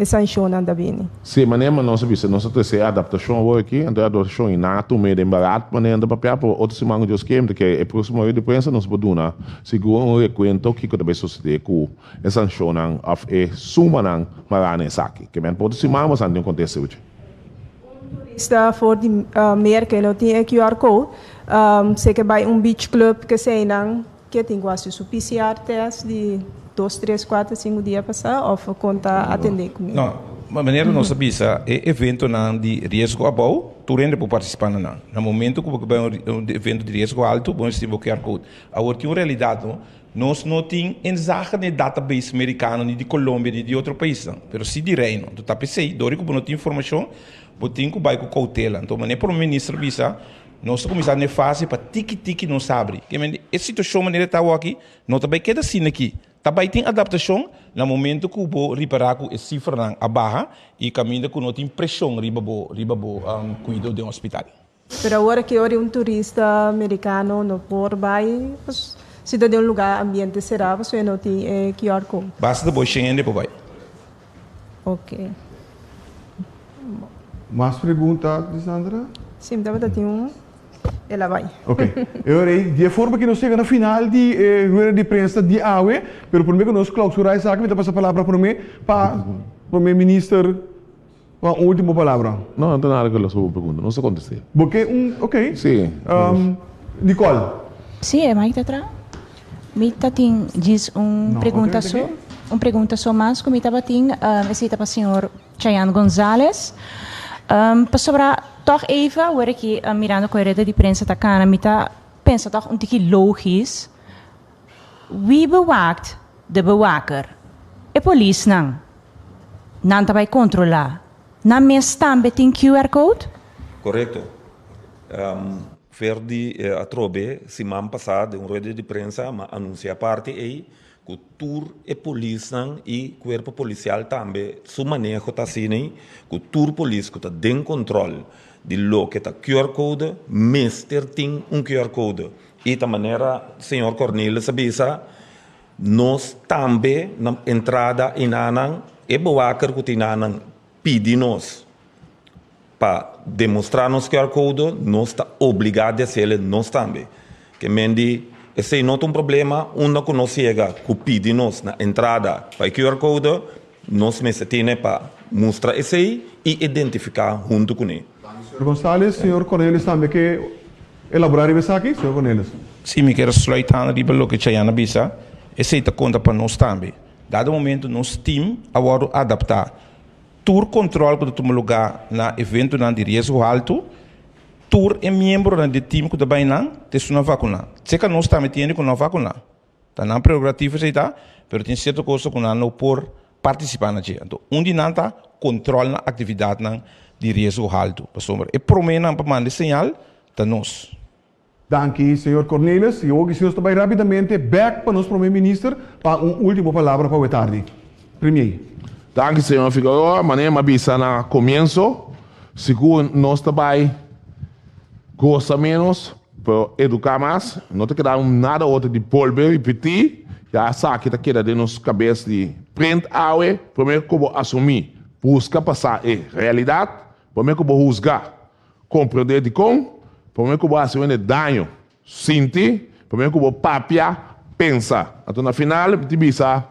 E sanshonnan ta bini. Si, manera ma nos a bisa, nos a trese e adaptashon awor aki, anto e adaptashon i nan a tum'é den barat manera nan ta papia, pero otro siman ku Dios ke, mi ta kere e próksimo rueda di prensa nos por duna sigur un rekuento kiko ta bai sosodé ku e sanshonnan òf e sumanan mará na esaki. Ke men pa otro siman bo sa tin un kontesta uchi. Un turista for di Merka e no tin e QR code, se ke bai un beach club keseinan Ke tin ku hasi su PCR test di dos, tres, kuater, sinku dia pasá òf kon ta atendé ku mi? No. Manera nos a bisa, e eventonan di riesgo abou, tur hende por partisipá na nan. Na momento ku bo ke bai un evento di riesgo altu, bo mester tin bo QR code. Awor tin un realidat no, nos no tin inzage den e database merikano, ni di Colombia, ni di otro paisnan, pero si di Reino. Anto ta p'esei, dor di ku bo no tin informashon, bo tin ku bai ku koutela. Anto manera e prome minister a bisa, nos ta kuminsá na e fase pa tiki tiki nos habri. E situashon manera e ta awoki no ta bai keda asina aki. Ta bai tin adaptashon na momento ku bo ripará ku e sifranan a baha i kaminda ku no tin preshon riba bo riba bo kuido den hospital. Pero awor aki ora un turista merikano no por bai si ta den un lugá ambiente será pasobra e no tin e QR code. Basta ta bo shen hende por bai. Ok. Mas pregunta, Lisandra? Si, mi tabata tin un. El a bai. Ok. E ora ei, di e forma ki nos yega na final di e rueda di prensa di awe, pero promé ku nos klausurá esaki mi ta pasa palabra promé pa Promé Minister pa un último palabra. No, no ta nada ku lo sobo pregunta. Nos a kontest'é. Bo ke un, ok. Sí. Nicole. Sí, e mic ta traha. Mi ta tin djis un pregunta so, un pregunta so mas ku mi tabatin, esei ta pa señor Chayanne Gonzalez. Pasobra tòg even awor aki mirando ku e reda di prensa ta kana mi ta pensa tòg un tiki logis, wie bewaakt de bewaker? E polisnan. Nan ta bai kontrolá. Nan mes tambe tin QR code? Korekto. Ferdi atrobe siman pasá den un rueda di prensa m'a anunsiá parti ei ku tur e polisnan i kuerpo polisial tambe su maneho ta asina ei ku tur polis ku ta den kontrol di loke ta QR code mester tin un QR code i ta manera señor Cornelis a bisa nos tambe na entrada i nanan e bewaker ku tin nanan pidi nos Pa demostrá nos QR code, nos ta obligá di hasiel nos tambe. Ke men di, esei no ta un problema, unda ku nos yega ku pidi nos na entrada pa e QR code, nos mester tene pa mustra esei i identifiká huntu kuné. Señor Gonzales, señor Cornelis tambe ke elaborá riba esaki? Señor Cornelis. Sí, mi kier sluit aan riba loke Chayanne a bisa, esei ta konta pa nos tambe. Dado momento nos team a wòrdu adaptá. Tur control cu ta tuma lugar na eventonan di riesgo halto, tur e miembronan di e team cu ta bay nan ta esunnan vacuna. Seca nos tambe tin hende cu no a vacuna. Ta nan prerogativa esey ta, pero tin cierto cosa cu nan no por participa na dje. Anto un di nan ta control na actividadnan di riesgo halto, pasobra e promenan pa manda e señal ta nos. Danki, señor Cornelis. I awor nos ta bai rapidamente bek pa nos Prome Minister pa un ultimo palabra pa awe tardi. Premier. Danki, señor Figueroa. Manera mi a bisa na comienso, sigur nos ta bai goza menos, pero educa mas. No ta keda nada otro di bolbe ripiti. Ya esaki ta keda den nos cabes di print awe. Prome cu bo asumi, busca pa sa e realidad. Prome cu bo huzga, Komprendé dikon? Promé ku bo hasi wende daño, sinti. Promé ku bo papia, pensa. Anto na final mi tin bisa,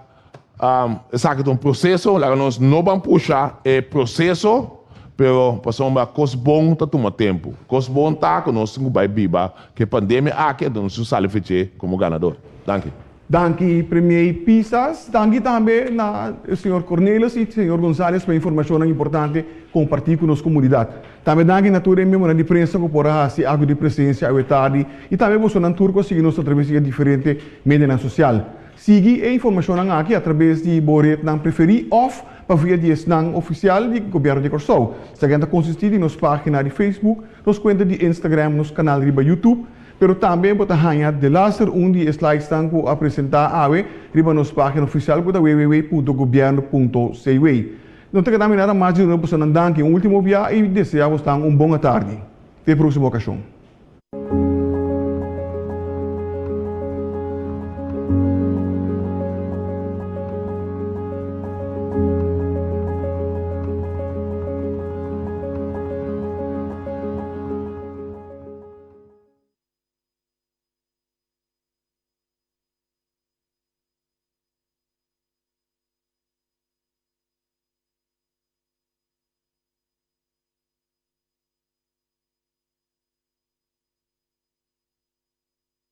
esaki ta un proseso, laga nos no ban pusha e proseso, pero pasobra kos bon ta tuma tempu. Kos bon ta ku nos tin ku bai biba ku e pandemia aki, anto nos tin ku sali fech'é komo ganador. Danki. Danki Premier Pisas. Danki tambe na señor Cornelis y señor Gonzales pa e informacionnan importante comparti cu nos comunidad. Tambe danki na tur e miembronan di prensa cu por a haci acto di presencia awe tardi y tambe bosonan tur cu a sigui nos atraves di e diferente medianan social. Sigui e informacionnan aki atraves di bo rednan preferi of pa via di esnan oficial di Gobierno di Corsou. Esaki ta consisti di nos pagina di Facebook, nos cuenta di Instagram, nos canal riba YouTube, Pero tambe bo ta haña delaster un di e slidesnan ku a presentá awe riba nos página ofisial ku ta www.gobierno.cw. No ta keda mi nada mas di duna bosonan danki un último bia i deseá bosnan un bon atardi. Te e próksimo okashon.